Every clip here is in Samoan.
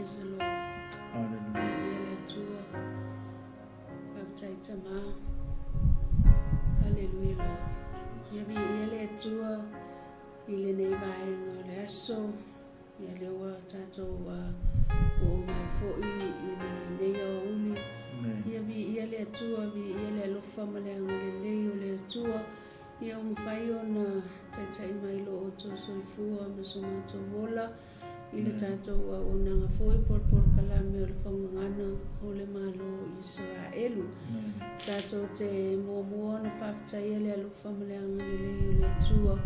Praise the Lord. Hallelujah. Viia le Atua. Faafetai Tama. Hallelujah Lord. Ia viia le Atua i lenei vaega o le aso. Ia lea ua tatou oo mai foi i lenei aoauli. Ia viia le Atua, viia le alofa ma le agalelei o le Atua. Ia ua mafai ona taitai mai lo outou soifua ma so matou ola i le tatou auaunaga foi po o le polokalame o le faugagana o le Malo o Isaraelu. Tatou te muamua ona faafetaia le alofa ma le agalelei o le Atua,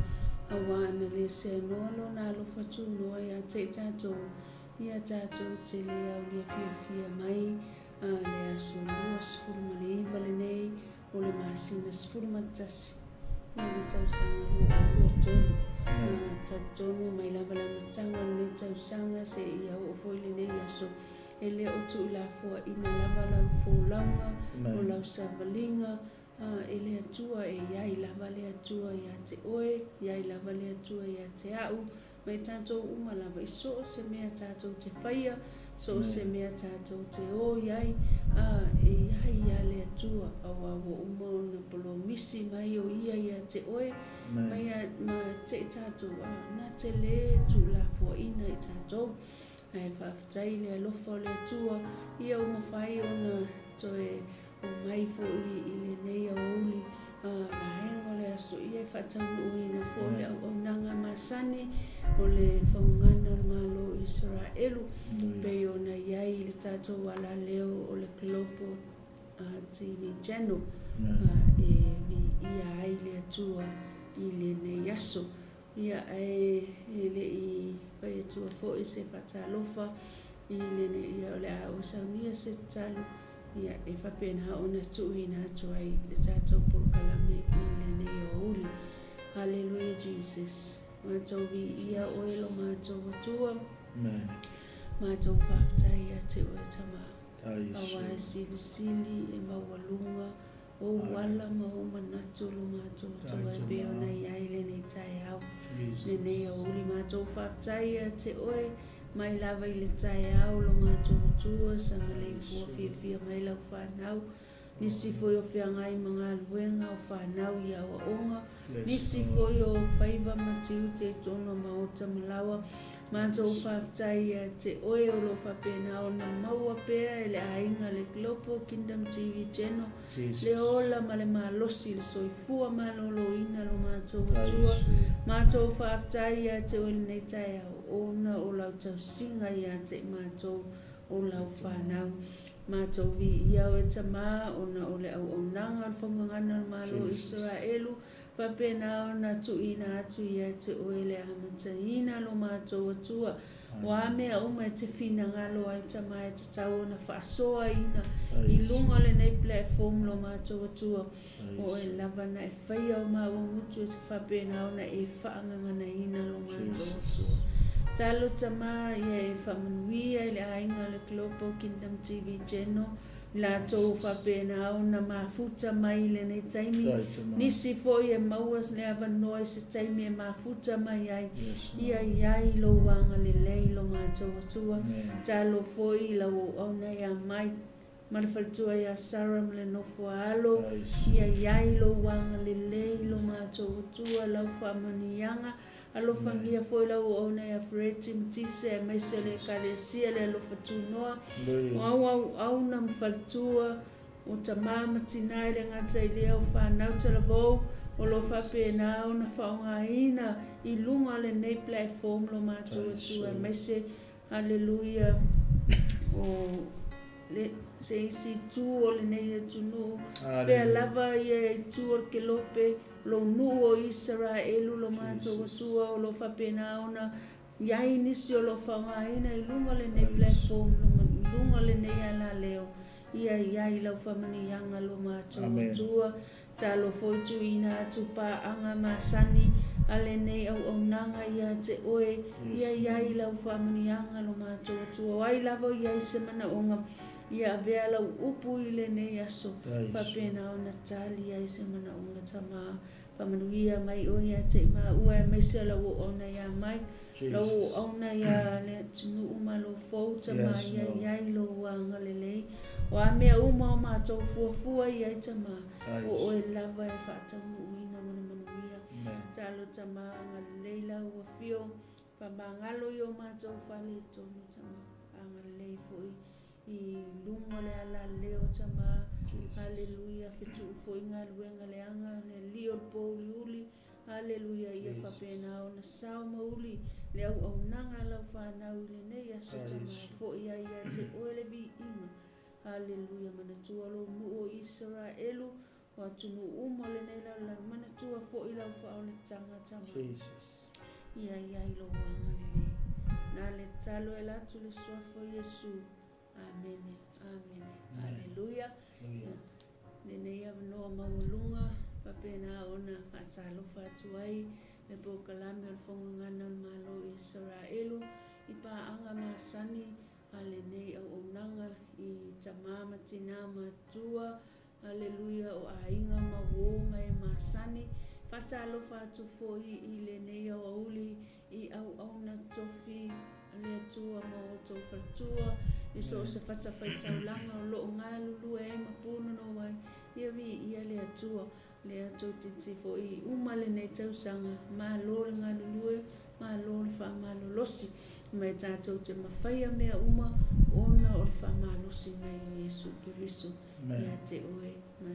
auā na le seanoa Lona alofa tunoa ia te i tatou, ia tatou te le aulia fiafia mai a le aso 29 lenei o le masina 11 i le tausaga 2023. Talitonu mai lava le amataga o lenei tausaga seia oo foi lenei aso, e le o tuulafoaiina lava lau folauga, o lau savaliga e le Atua, e i ai lava le Atua ia te oe, i ai lava le Atua ia te au, ma i tatou uma lava i so o se mea tatou te faia, so o se mea tatou te o i ai, ā, e i ai ia le Atua, auā ua uma ona polomisi mai o Ia ia te oe, ma ia, ma te i tatou, ā, na te lē tuulafoaiina i tatou. Ae faafetai i le alofa o le Atua, ia ua mafai ona toe omai foi i lenei aoauli vaega o le aso ia e faataunuuina foi le auaunaga masani o le Faugana o le Malo o Isaraelu pei ona i ai i le tatou alaleo o le Global TV Channel e viia ai le Atua i lenei aso. Ia, ae e le i fai atua foi se faatalofa i lenei, ia o le a ou saunia se tatalo, ia e faapena ona tuuina atu ai le tatou polokalame i lenei aoauli. Haleluia Jesus. Matou viia oe lo matou Atua. Amen. Matou faafetai ia te oe Tama. Aua e silisili e maualuga Ou ala ma ou manatu lo matou Atua e pei ona i ai lenei taeao, lenei aoauli. Matou faafetai ia te oe mai lava i le taeao lo matou Atua, saogalefua fiafia mai lau fanau, nisi foi o feagai ma galuega o fanau i aoaoga, nisi foi o faiva ma tiute i totonu o maota ma laoa. Matou faafetai ia te oe o lo o faapena ona maua pea e le aiga le Global Kingdom TV Channel le ola ma le malosi le soifua maloloina lo matou Atua. Matou faafetai ia te oe lenei taeao ona o lau tausiga ia te i matou o lau fanau. Matou viia oe Tama ona o le auaunaga o le faugagana o le Malo o Isaraelu Faapena ona tuuina atu ia te oe le amataina lo matou Atua, o a mea uma e te finagalo ai Tama e tatau ona faasoaina i luga o lenei platform lo matou Atua, o oe lava na e faia o maua gutu e te faapena ona e faagaganaina lo matou Atua. Talo Tama ia e faamanuia i le aiga o le Global Kingdom TV Channel, Latou faapena ona mafuta mai i lenei taimi, nisi foi e maua le avanoa i se taimi e mafuta mai ai, ia i ai lou agalelei lo matou Atua. Talo foi i lau auauna ia Mike ma le faletua ia Sarah ma le nofo a alo, ia i ai lou agalelei lo matou Atua, lau faamanuiaga. Alofagia foi lau auauna ia Freti ma Tise aemaise le Ekalesia le alofa tunoa o au auauna ma faletua, o tama ma tina e le gata i lea o fanau talavou o lo o faapena ona faaaogaina i luga o lenei platform lo matou Atua aemaise Haleluia o le se isi itu o lenei atunuu, fea lava ia itu o le kelope, lou nuu o Isaraelu, lo matou Atua o lo o faapena ona i ai nisi o lo o faaaogaina i luga o lenei platform, i luga o lenei alaleo, ia i ai lau faamanuiaga lo matou Atua. Talofa i tuuina atu paaga masani a lenei auaunaga ia te oe, ia i ai lau faamanuiaga lo matou Atua. O ai lava o i ai se manaoga, ia avea lau upu i lenei aso, faapena ona tali ai se manaoga Tama. Faamanuia mai oe ia te i maua aemaise o lau auauna ia Mike, lau auauna ia Leatinuu ma lou fou tama ia i ai lou agalelei. O a mea uma o matou fuafua i ai tama, o oe lava e faataunuuina ma le manuia. Talo tama agalelei lau afio, faamagalo i o matou faaletonu tama, agalelei foi I luga o le alaleo tama. Haleluia fetuu foi galuega leaga le alii o le pouliuli. Haleluia ia faapena ona sao ma uli le auaunaga a lau fanau i lenei aso tama e foi ai ia te oe le viiga. Haleluia manatua lou nuu o Isaraelu o atunuu uma o lenei lalolagi manatua foi lau faaolataga tama. Ia i ai lou agalelei. Na le talo e ala atu le suafa o Iesu. Amene, amene. Aleluia. Lenei avanoa maualuga faapena ona faatalofa atu ai le polokalame o le Fogagana o le Malo o Isaraelu i paaga masani a lenei auaunaga i tama ma tina matua. Aleluia o aiga ma uō ma e masani. Faatalofa atu foi i lenei aoauli i auauna tofi a le Atua ma o outou faletua i so o se fatafaitaulaga o lo o galulue ai ma punonou ai. Ia viia le Atua. Lea tou titi foi i uma lenei tausaga. Malo le galulue, malo le faamalolosi. Ma e tatou te mafaia mea uma ona o le faamalosi mai o Iesu Keriso ia te oe ma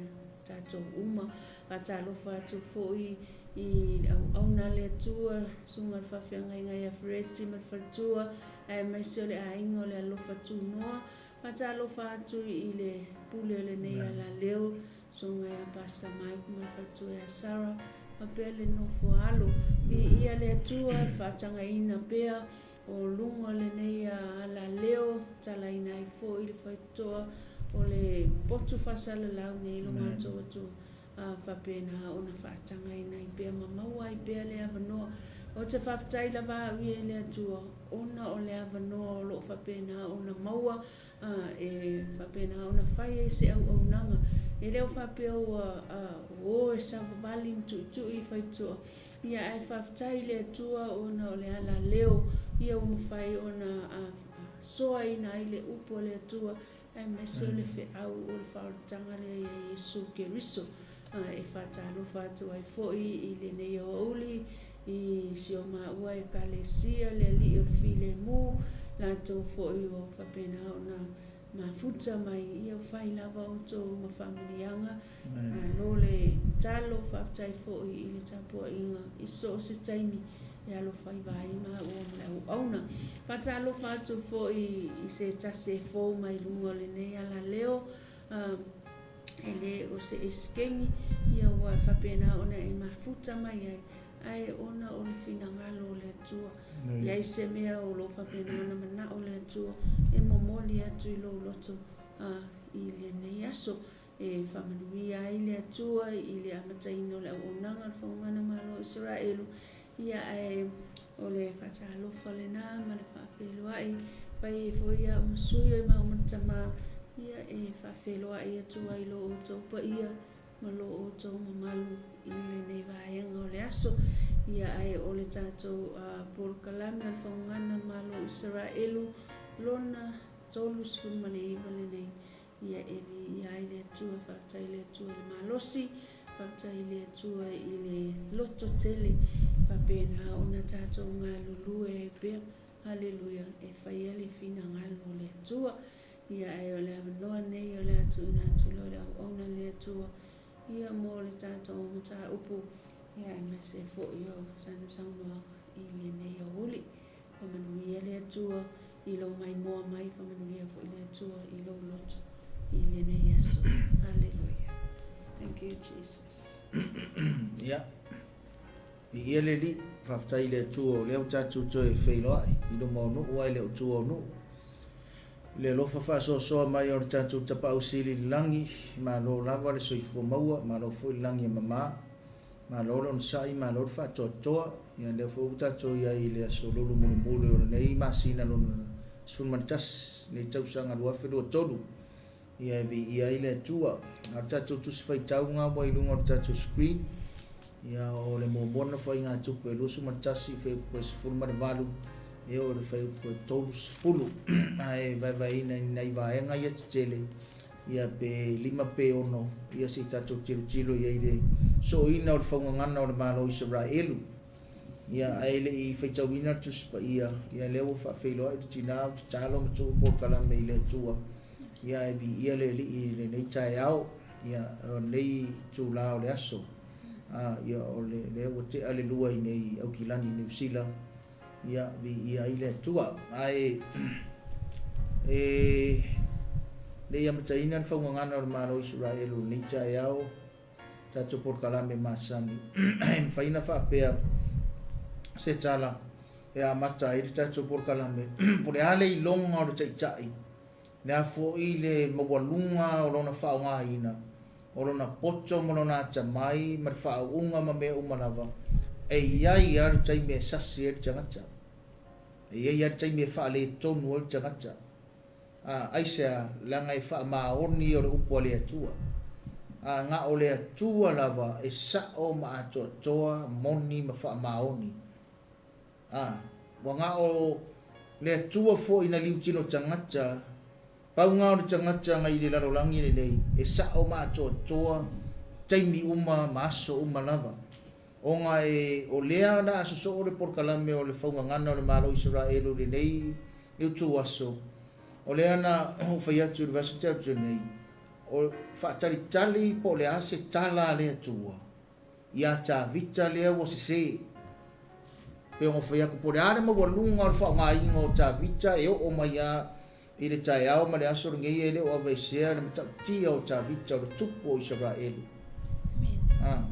tatou uma. Faatalofa atu foi i le auauna a le Atua, Susuga i le Faafeagaiga ia Fereti ma le faletua, aemaise o le aiga o le Alofa Tunoa. Faatalofa atu i le pule o lenei alaleo, Susuga ia Pastor Mike ma le faletua ia Sarah, faapea le nofo a alo. Viia le Atua, le faatagaina pea o luga o lenei alaleo, talaina ai foi le faitotoa o le potu faasalalau nei lo matou Atua, a faapena ona faatagaina ai pea ma maua ai pea le avanoa. Ou te faafetai lava au ia i le Atua ona o le avanoa o lo o faapena ona maua e faapena ona fai ai se auaunaga. E le o faapea ua o e savavali ma tuitui i faitotoa, ia ae faafetai i le Atua ona o le alaleo ia ua mafai ona soaina ai le upu a le Atua aemaise o le feau o le faaolataga lea ia Iesu Keriso. E faatalofa atu ai foi i lenei aoauli i si o maua Ekalesia, le Alii o le Filemu, latou foi ua faapena ona mafuta mai, ia fai lava outou ma faamanuiaga. Malo le talo, faafetai foi i le tapuaiga i so o se taimi e alofaiva ai maua ma le auauna. Faatalofa atu foi i se tasi e fou mai luga o lenei alaleo, e le o se esekeigi, ia ua faapena ona e mafuta mai ai, ae ona o le finagalo o le Atua. Leai se mea o lo o faapena ona manao le Atua e momoli atu i lou loto i lenei aso. E faamanuia ai le Atua i le amataina o le auaunaga a le Faugana Malo o Isaraelu, ia ae o le faatalofa lena ma le faafeiloai, fai ai foi au ma sui o i maua ma le Tama, ia e faafeiloai atu ai lo outou paia ma lo outou mamalu i lenei vaega o le aso. Ia ae o le tatou polokalame o le Faugana Malo o Isaraelu lona 39 lenei. Ia e viia ai le Atua, faafetai i le Atua i le malosi, faafetai i le Atua i le loto tele, faapena ona tatou galulue ai pea, haleluia, e faia le finagalo o le Atua. Ia ae o le avanoa nei o le a tuuina atu loa i le auauna a le Atua, ia mo le tatou mataupu, ia aemaise foi o sana saunoaga i lenei aoauli. Faamanuia le Atua i lou maimoa mai, faamanuia foi le Atua i lou loto i lenei aso. Haleluia. Thank you Jesus. Ia. Viia le Alii, faafetai i le Atua o lea ua tatou toe feiloai i luma o nuu ae le o tua o nuu. I le alofa faasoasoa mai o le tatou Tapaau Sili i le lagi, malo lava le soifua maua, malo foi le lagi e mama. Malo le onosai, malo le faatoatoa. Ia lea foi ua tatou i ai i le aso lulu mulimuli o lenei masina lona 11, lenei tausaga 2023. Ia e viia ai le Atua. A o le tatou tusi faitau ga ua i luga o le tatou screen. Ia, o le muamua na faigatupe e 21 fuaiupu e 18 e oo i le fuaiupu e 30. Ae vaevaeina i nai vaega ia tetele, ia pe 5 pe 6, ia se i tatou tilotilo i ai i le sooina o le faugagana o le Malo o Isaraelu. Ia, ae le i faitauina le Tusi Paia, ia lea ua faafeiloai le tina, ou tatalo ma tuu polokalame i le Atua, ia ae viia le Alii i lenei taeao, ia o lenei itula o le aso. A, ia o le, lea ua tea le 2 i nei Aukilani Niu Sila, ia viia ai le Atua. Ae e le i amataina le faugagana o le Malo o Isaraelu i lenei taeao, tatou polokalame masani, e mafai ona faapea se tala e amata ai le tatou polokalame, po o le a le iloga o le Taitai, le a foi le maualuga o lona faaaogaina o lona poto ma lona atamai ma le faauuga ma mea uma lava, e i ai lava le taimi e sasi ai le tagata. E i ai lava le taimi e faaletonu ai le tagata. A, aisea? Leaga e faamaoni o le upu a le Atua. A, na o le Atua lava e sao ma atoatoa, moni ma faamaoni. A, ua na o le Atua foi na liutino tagata, pau na o le tagata na i le lalolagi lenei, e sa'o ma atoatoa i taimi uma ma aso uma lava. Ona e o lea la a sosoo le polokalame o le faugagana o le Malo o Isaraelu i lenei utuaso, o lea na ou fai atu i le vaiaso tea atu nei, o faatalitali po o le a se tala a le Atua, Ia Tavita lea ua sese. Pei ona fai atu, po o le a le maualuga o le faaaogaina o Tavita e oo mai lava i le taeao ma le aso lenei e le o aveesea le matautia o Tavita o le tupu o Isaraelu. A,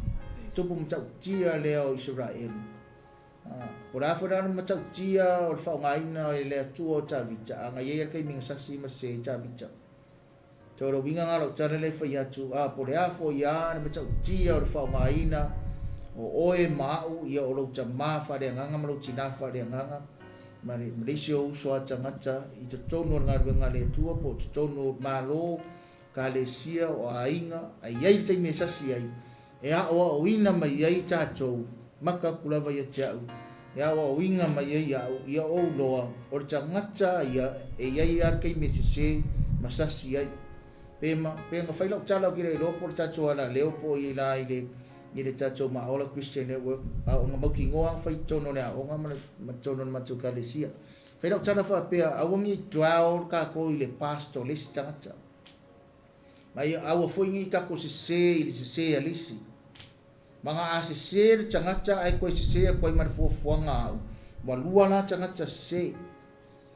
tupu matautia lea o Isaraelu. A, po o le a foi la le matautia o le faaaogaina e le Atua o Tavita, a na i ai lava le taimi na sasi ma sese ai Tavita. Toe o le uiga lena o lau tala lea e fai atu, a po o le a foi a le matautia o le faaaogaina o oe ma au, ia o lou tama faaleagaga ma lou tina faaleagaga, ma le, ma le isi ou uso a tagata i totonu o le galuega a le Atua po o totonu o Malo, Kalesia, o aiga, a i ai le taimi e sasi ai, e aoaoina mai ai tatou, maka atu lava ia te au, e aoaoina mai ai au, ia ou loa, o le tagata ia e i ai lava le taimi e sese ma sasi ai. Pe ma, pe na fai lau tala ou te le iloa po o le tatou alaleo po o i la i le, i le tatou Maola Christian Network, a o na mautinoa na fai i totonu o le aoga ma le, ma totonu o le matou ekalesia. Fai lau tala faapea, aua ne i dwell tatou i le past o le isi tagata. Ma ia aua foi nei tatou sese i le sese a le isi. Ma na a sese le tagata ae toe sese atu ai ma le fuafuaga a au, ua lua la tagata sese.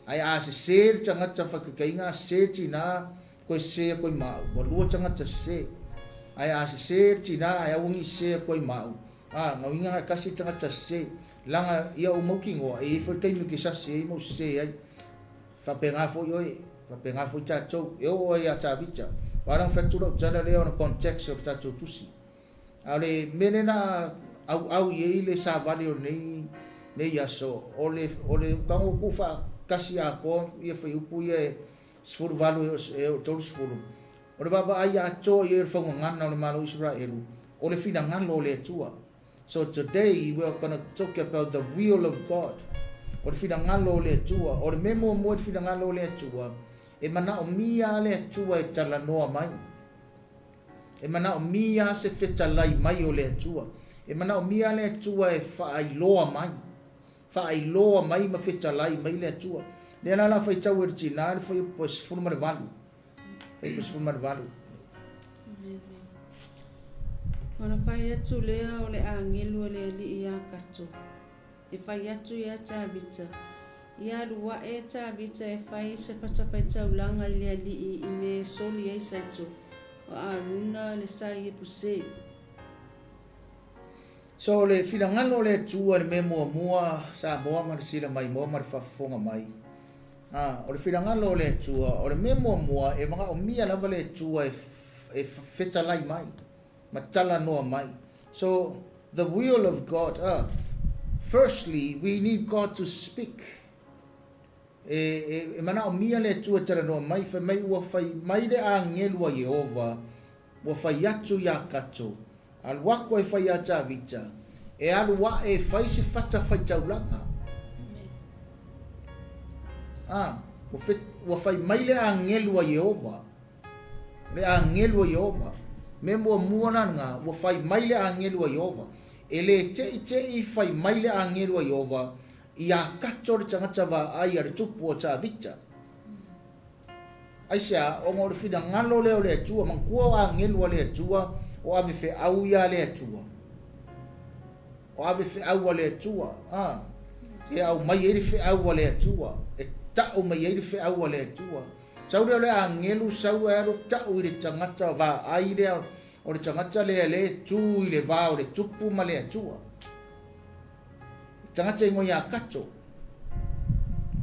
Ae a sese le tagata faitaitaiga a sese le tina toe sese atu ai ma au, ua lua tagata sese. Ae a sese le tina ae aua nei sese atu ai ma au, a, na uiga na le tasi le tagata sese. Leaga ia ou mautinoa, e i ai foi le taimi ou te sasi ai ma ou sese ai. Faapena foi oe, faapena foi tatou. E oo ai ia Tavita. Ua ala ona fai atu lau tala lea ona context o le tatou tusi. A o le mea lea na auau i ai le savali o lenei nei aso, o le o le tago tuu faatasi atoa ia fuaiupu ia e 18 e oo i le 30, o le vaavaai atoa i ai o le faugagana o le Malo o Isaraelu, o le finagalo o le Atua. So today we are gonna talk about the will of God. O le finagalo o le Atua. O le mea muamua i le finagalo o le Atua, e manaomia le Atua e talanoa mai. E manaomia se fetalai mai o le Atua. E manaomia le Atua e faailoa mai. Faailoa mai ma fetalai mai le Atua. Lea la la faitau e le tina le fuaiupu e 18. Fuaiupu 18. Ona fai atu lea o le agelu a le alii iā Kato, e fai atu iā Tavita, Ia alu aʻe Tavita e fai se fatafaitaulaga i le alii i mea e soli ai Saito o Aruna le sa Iepuse. So o le finagalo o le Atua le mea muamua Samoa ma le sila maimoa ma le faafofoga mai. A, o le finagalo o le Atua, o le mea muamua e manaomia lava le Atua e, e fetalai mai ma talanoa mai. So the will of God, firstly we need God to speak. E, e, e manaomia le Atua e talanoa mai, fai mai ua fai mai le agelu a Ieova, ua fai atu iā tatou. Alu aku e fai iā Tavita, e alu aʻe e fai se fata faitaulaga. A, ua fai mai le agelu a Ieova, le agelu a Ieova, mea muamua la lena, ua fai mai le agelu a Ieova. E lē teʻiteʻi fai mai le agelu a Ieova iā Kato le tagata vaai a le tupu o Tavita. Aisea? Ona o le finagalo lea o le Atua, manatua o agelu a le Atua, o ave feau ia a le Atua. O ave feau a le Atua, a, e aumai ai le feau a le Atua, e tau mai ai le feau a le Atua. Sau lea o le agelu sau e alu tau i le tagata vaai lea, o le tagata lea lea e tu i le va o le tupu ma le Atua. Tagata igoa ia Kato.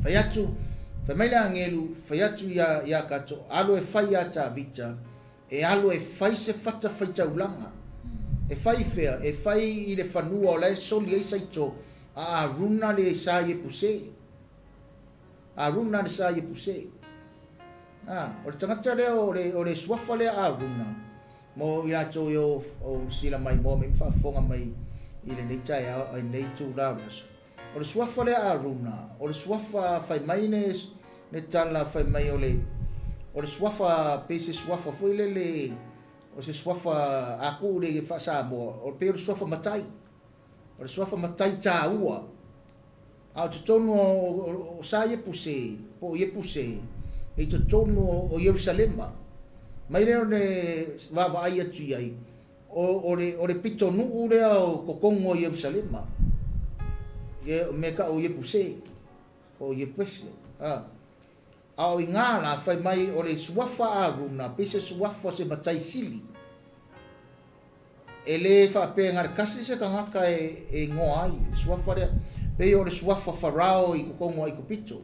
Fai atu, fai mai le agelu, fai atu ia, ia Kato, alu e fai ia Tavita, e alu e fai se fata faitaulaga. E fai i fea? E fai i le fanua o la e soli ai saito a Aruna le sa Iepuse. Aruna le sa Iepuse. A, o le tagata lea o le, o le suafa lea a Aruna, Mo i latou e o sila mai moa mai ma faafofoga mai i lenei taeao, i lenei itula o le aso. O le suafa lea a Aruna, o le suafa fai mai le, le tala fai mai o le, o le suafa pei se suafa foi lele, o se suafa a kuu le faa-Samoa, o pei o le suafa matai. O le suafa matai taua. A o totonu o, o sa Iepuse, po o Iepuse, e i totonu o, o Ierusalema. Mai lea o le vaavaai atu i ai, o, o le, o le pitonuu lea o totonu o Ierusalema. Ia, o mea tau o Iepuse, po o Iepuse. A, a o i ngā la, fai mai o le suafa a Aruna, pei se suafa o se matai sili. E lē faapea na o le tasi se tagata e igoa ai le suafa lea, pei o le suafa Farao i totonu o Aikupito.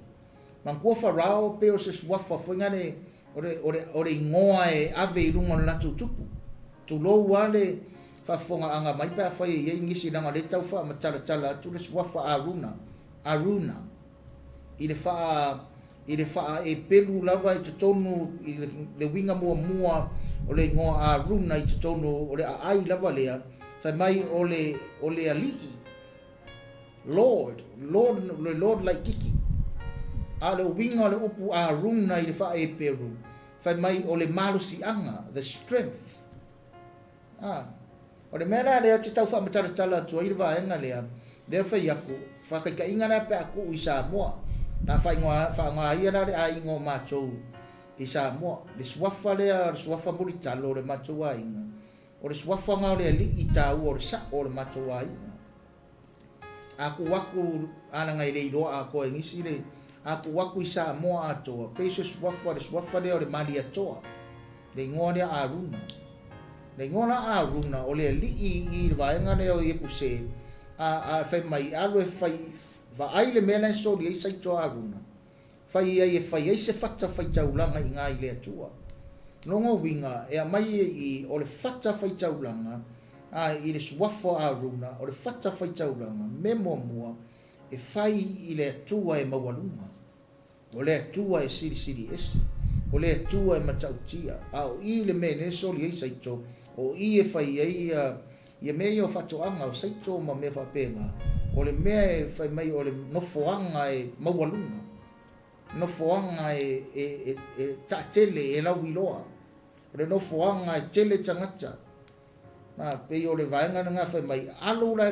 Manatua Farao pei o se suafa foi nale o le, o le, o le igoa e ave i luga o le latou tupu. Tulou lava le faafofogaaga mai pe afai e i ai nisi leaga o lea e tau faamatalatala atu le suafa Aruna, Aruna, i le faa i le faaepelu lava i totonu i le uiga muamua o le igoa Aruna i totonu o le aai lava lea, fai mai o le, o le alii, Lord, Lord, le Lord laititi. A o le uiga o le upu Aruna i le faaepelu, fai mai o le malosiaga, the strength. A, o le mea la lea ou te tau faamatalatala atu ai le vaega lea, lea fai atu, faataitaiga la pe a tuu i Samoa, na faaigoa, faaaoga ia la le aiga o matou i Samoa, le suafa lea, o le suafa mulitalo o le matou aiga, o le suafa na o le alii taua o le sao o le matou aiga. A tuu atu, a leaga e le iloa atoa e nisi le, a tuu atu i Samoa atoa, pei se suafa, le suafa lea o le Malietoa, le igoa lea Aruna. Le igoa la Aruna, o le alii i le vaega lea o Iepuse, a, a fai mai, alu e fai, vaai le mea la e soli ai saito a Aruna, fai ai e fai ai se fata faitaulaga i ina i le Atua. Lona uiga, e aumai i i, o le fata faitaulaga, a i le suafa o Aruna, o le fata faitaulaga, me muamua, e fai i le Atua e maualuga. O le Atua e silisili ese. O le Atua e matautia. A o i le mea e soli ai saito, o i e fai ai ia, ia mea ia o faatoaga, o saito ma mea faapena, o le mea e fai mai o le nofoaga e maualuga, nofoaga e, e, e, e taatele, e lauiloa. O le nofoaga e tele tagata. A, pei o le vaega lena fai mai, alo la,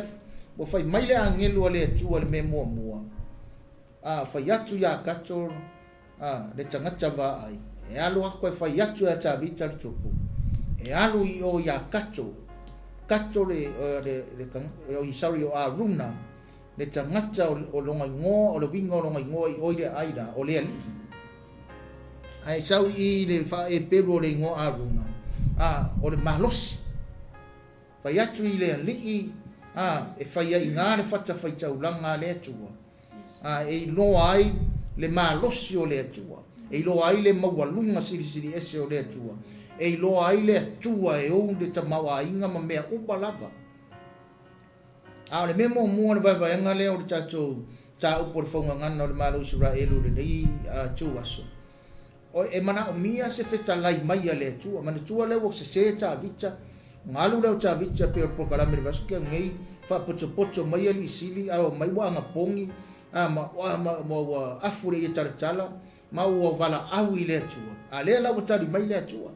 ua fai mai le agelu a le Atua le mea muamua, a, fai atu iā Kato, a, le tagata vaai, e alo aku e fai atu ia Tavita le tupu, e alu i o iā Kato, Kato le, le, le, le, sorry, o Aruna, le tagata o, o lona igoa, o le uiga o lona igoa i o i le aai la, o le alii. Ae sau i le faaepelu o le igoa Aruna, a, o le malosi. Fai atu i le alii, a, e fai ai i ina le fatafaitaulaga a le Atua, a, e iloa ai le malosi o le Atua, e iloa ai le maualuga silisili ese o le Atua, e iloa ai le Atua e ou le tamaoaiga ma mea uma lava. A o le mea muamua o le vaevaega lea o le tatou mataupu o le faugagana o le Malo o Isaraelu i lenei itu aso, e manaomia se fetalai mai a le Atua. Manatua lea ua sese Tavita, Ona alu lea o Tavita pei o le polokalame i le vaiaso tea nei, faapotopoto mai alii sili ae omai ua agapogi a ma ma ua afu le ie talatala ma ua valaau i le Atua. A lea la ua tali mai le Atua.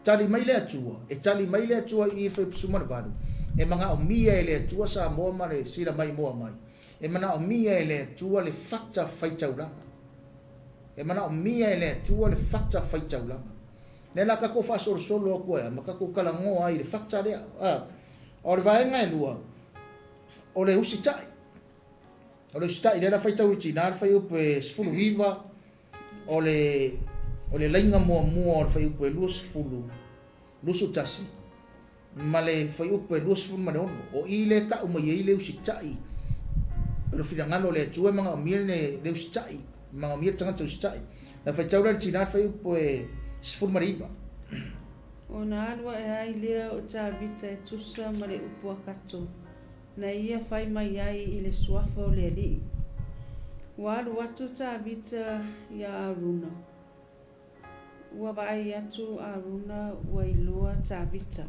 Tali mai le Atua, e tali mai le Atua i i Fuaiupu 18, e manaomia e le Atua Samoa ma le sila maimoa mai. E manaomia e le Atua le fata faitaulaga. E manaomia e le Atua le fata faitaulaga. Lea la tatou faasolosolo atu ai ma tatou talanoa ai i le fata lea. A, o le vaega e lua, o le usitai. O le usitai lea la faitau i le tina le fuaiupu e 19, o le o le laina muamua o le fuaiupu e 20, 21 ma le fuaiupu e 26. O i lea e tau mai ai le usitai o le finagalo o le Atua e manaomia le le usitai, e manaomia le tagata usitai. Na faitau la le tina le fuaiupu e 19. Ona alu ae ai lea o Tavita e tusa ma le upu a Kato, na ia fai mai ai i le suafa o le Alii. Ua alu atu Tavita iā Aruna. Ua vaai atu Aruna ua iloa Tavita.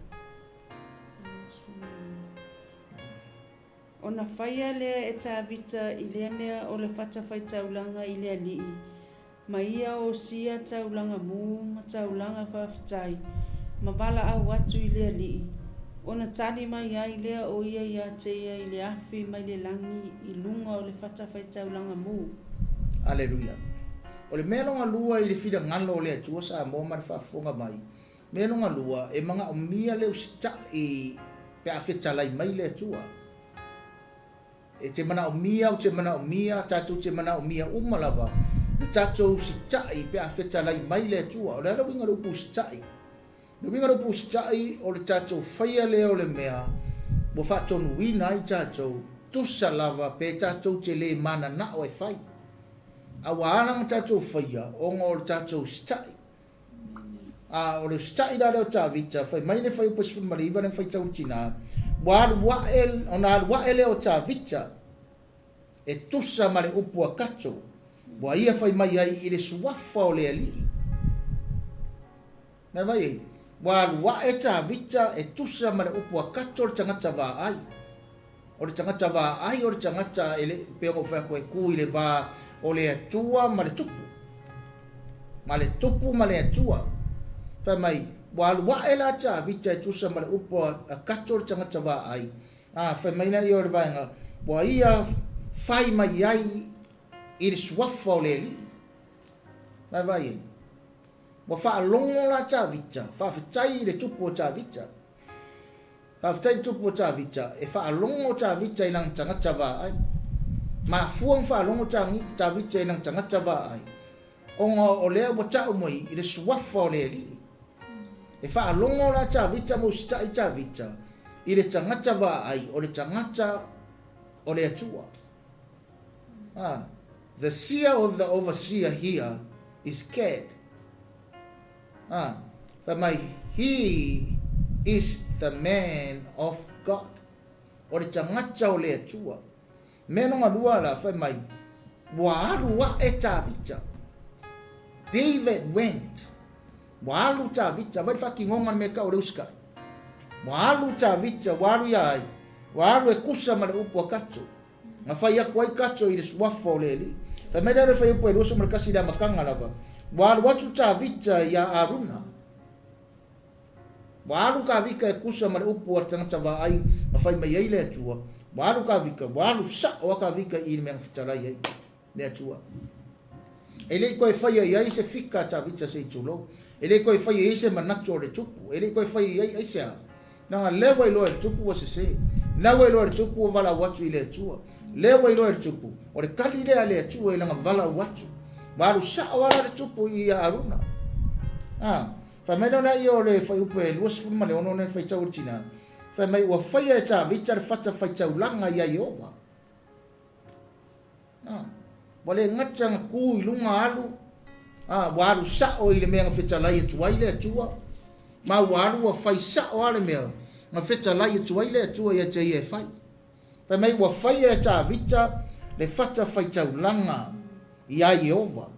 Ona faia lea e Tavita i lea mea o le fatafaitaulaga i le Alii, ma ia osia taulaga mū ma taulaga faafetai, ma valaau atu i le Alii, ona tali mai ai lea o ia iā te ia i le afi mai le lagi i luga o le fatafaitaulaga mū. Aleluia. O le mea lona lua i le finagalo o le Atua Samoa ma le faafofoga mai, mea lona lua, e manaomia le usitai pe a fetalai mai le Atua. E te manaomia, ou te manaomia, tatou te manaomia uma lava le tatou usitai pe a fetalai mai le Atua. O le a le uiga o le upu usitai? Le uiga o le upu usitai o le tatou faia lea o le mea ua faatonuina ai tatou, tusa lava pe tatou te le mananao e fai. A ua ala ona tatou faia ona o le tatou usitai. A o le usitai la lea o Tavita, fai mai le fuaiupu 19 lea na faitau e le tina, ua alu ae, ona alu ae lea o Tavita e tusa ma le upu a Kato, ua ia fai mai ai i le suafa o le Alii. Nai vai ai, ua alu ae Tavita e tusa ma le upu a Kato le tagata vaai. O le tagata vaai o le tagata e le, pei ona ou fai atu e tu i le va o le Atua ma le tupu. Ma le tupu ma le Atua. Fai mai, ua alu ae la Tavita e tusa ma le upu a Kato le tagata vaai. A, fai mai la ia o le vaega, ua ia fai mai ai i le suafa o le Alii. Nai vai ai. Ua faalogo la Tavita, faafetai i le tupu o Tavita. Faafetai i le tupu o Tavita, e faalogo Tavita i lana tagata vaai. Mafua ona faalogo Tavita i lana tagata vaai, ona o lea ua tau mai i le suafa o le Alii. E faalogo la Tavita ma usitai Tavita i le tagata vaai, o le tagata o le Atua. Ah, the seer of the overseer here is Gad. Ah, fai mai, he is the man of God. O le tagata o le Atua. Mea lona lua la, fai mai, ua alu ae Tavita. David went. Ua alu Tavita, vai le faatinoga le mea tau o le usikai. Ua alu Tavita, ua alu ia ai, ua alu e kusa ma le upu a Kato. Na fai atu ai Kato i le suafa o le Alii. Fai mai la le fuaiupu e 21 i le amataga lava, ua alu atu Tavita iā Aruna. Ua alu Tavita e kusa ma le upu a le tagata vaai na fai mai ai le Atua. Ua alu Tavita, ua alu sa'o a Tavita i le mea na fetalai ai le Atua. E le i toe faia i ai se fika a Tavita se i tulou. E le i toe faia i ai se manatu o le tupu. E le i toe faia i ai aisea. Leaga lea ua iloa e le tupu ua sese. Lea ua iloa e le tupu ua valaau atu i le Atua. Lea ua iloa e le tupu, o le tali lea a le Atua i lana valaau atu. Ua alu sa'o lava la le tupu i ia Aruna. A, fai mai lea ia o le fuaiupu e 26 lea e faitau e le tina, fai mai ua faia e Tavita le fata faitaulaga iā Ieova. A, ua le gata na tu i luga alu, a, ua alu sa'o i le mea na fetalai atu ai le Atua, ma ua alu ua fai sa'o lava le mea na fetalai atu ai le Atua ia te ia e fai. Fai mai ua faia e Tavita le fata faitaulaga iā Ieova,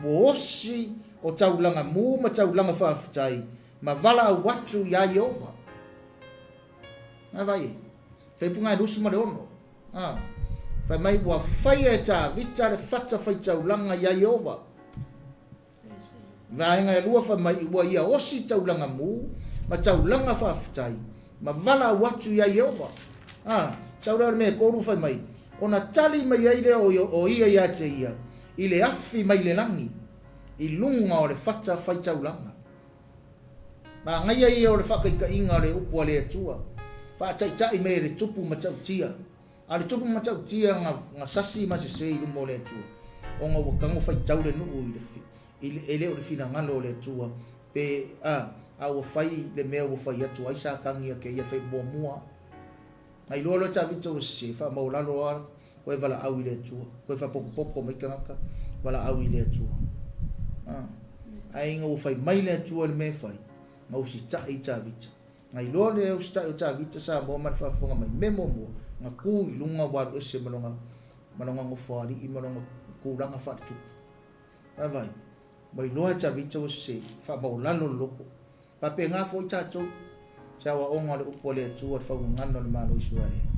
ua osi o taulaga mū ma taulaga faafetai, ma valaau atu iā Ieova. Vaavaai ai. Faaiupuga e 26. A, fai mai ua faia e Tavita le fata faitaulaga iā Ieova. Vaega e lua fai mai ua ia osi taulaga mu ma taulaga faafetai ma valaau atu iā Ieova. A, sau lea o le mea e kolu fai mai, ona tali mai ai lea o ia ia te ia i le afi mai le lagi i luga o le fata faitaulaga. Manaia ia o le faataitaiga o le upu a le Atua, faataitai mai e le tupu matautia. A o le tupu matautia na, na sasi ma sese i luma o le Atua, ona ua tago faitau le nuu i le, i le, e le o le finagalo o le Atua, pe, a, a ua fai le mea ua fai atu ai Satani ia te ia fai muamua. Na iloa loa e Tavita ua sese, faamaualalo lava koe valaau i le Atua, koe faapotopoto mai tagata, valaau i le Atua. A, ae ina ua fai mai le Atua i le mea e fai, na usitai Tavita. Na iloa le usitai o Tavita Samoa ma le faafofoga mai, mea muamua, na tu i luga ua alu ese ma lona, ma lona nofoalii ma lona tulaga faaletupu. Vaavaai, ua iloa e Tavita ua sese, faamaualalo le loto. Faapena foi tatou, se aoaoga o le upu a le Atua le faugagana o le Malo o Isaraelu.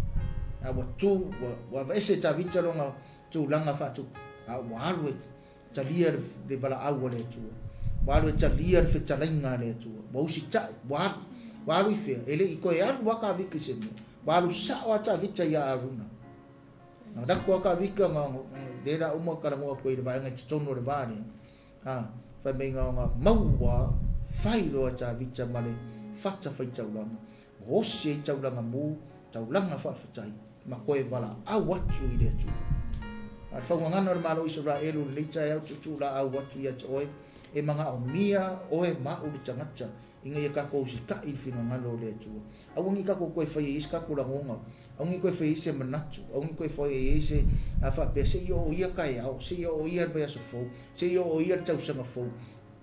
A ua tu, ua, ua aveese e Tavita lona tulaga faatupu, a ua alu e talia le, le valaau a le Atua. Ua alu e talia le fetalaiga a le Atua. Ua usitai, ua alu. Ua alu i fea? E le i toe alu lava Tavita i se mea. Ua alu sao lava Tavita ia Aruna. Na lako lava Tavita, na, lea la uma talanoa atu ai i le vaega i totonu o le va lea. Ā, fai mai na ona maua fai loa e Tavita ma le fata faitaulaga, ma osi ai taulaga mu, taulaga faafetai, ma toe valaau atu i le Atua. A o le faugagana o le Malo o Isaraelu i lenei taeao tuutuulaau atu ia te oe, e manaomia oe ma au le tagata ina ia tatou usitai i le finagalo o le Atua. Aua ne i tatou toe faia i ai se tatou lagona, aua ne i toe faia i ai se manatu, aua ne i toe faia i ai se a faapea se i oo ia taeao, se i oo ia le vaiaso fou, se i oo ia le tausaga fou.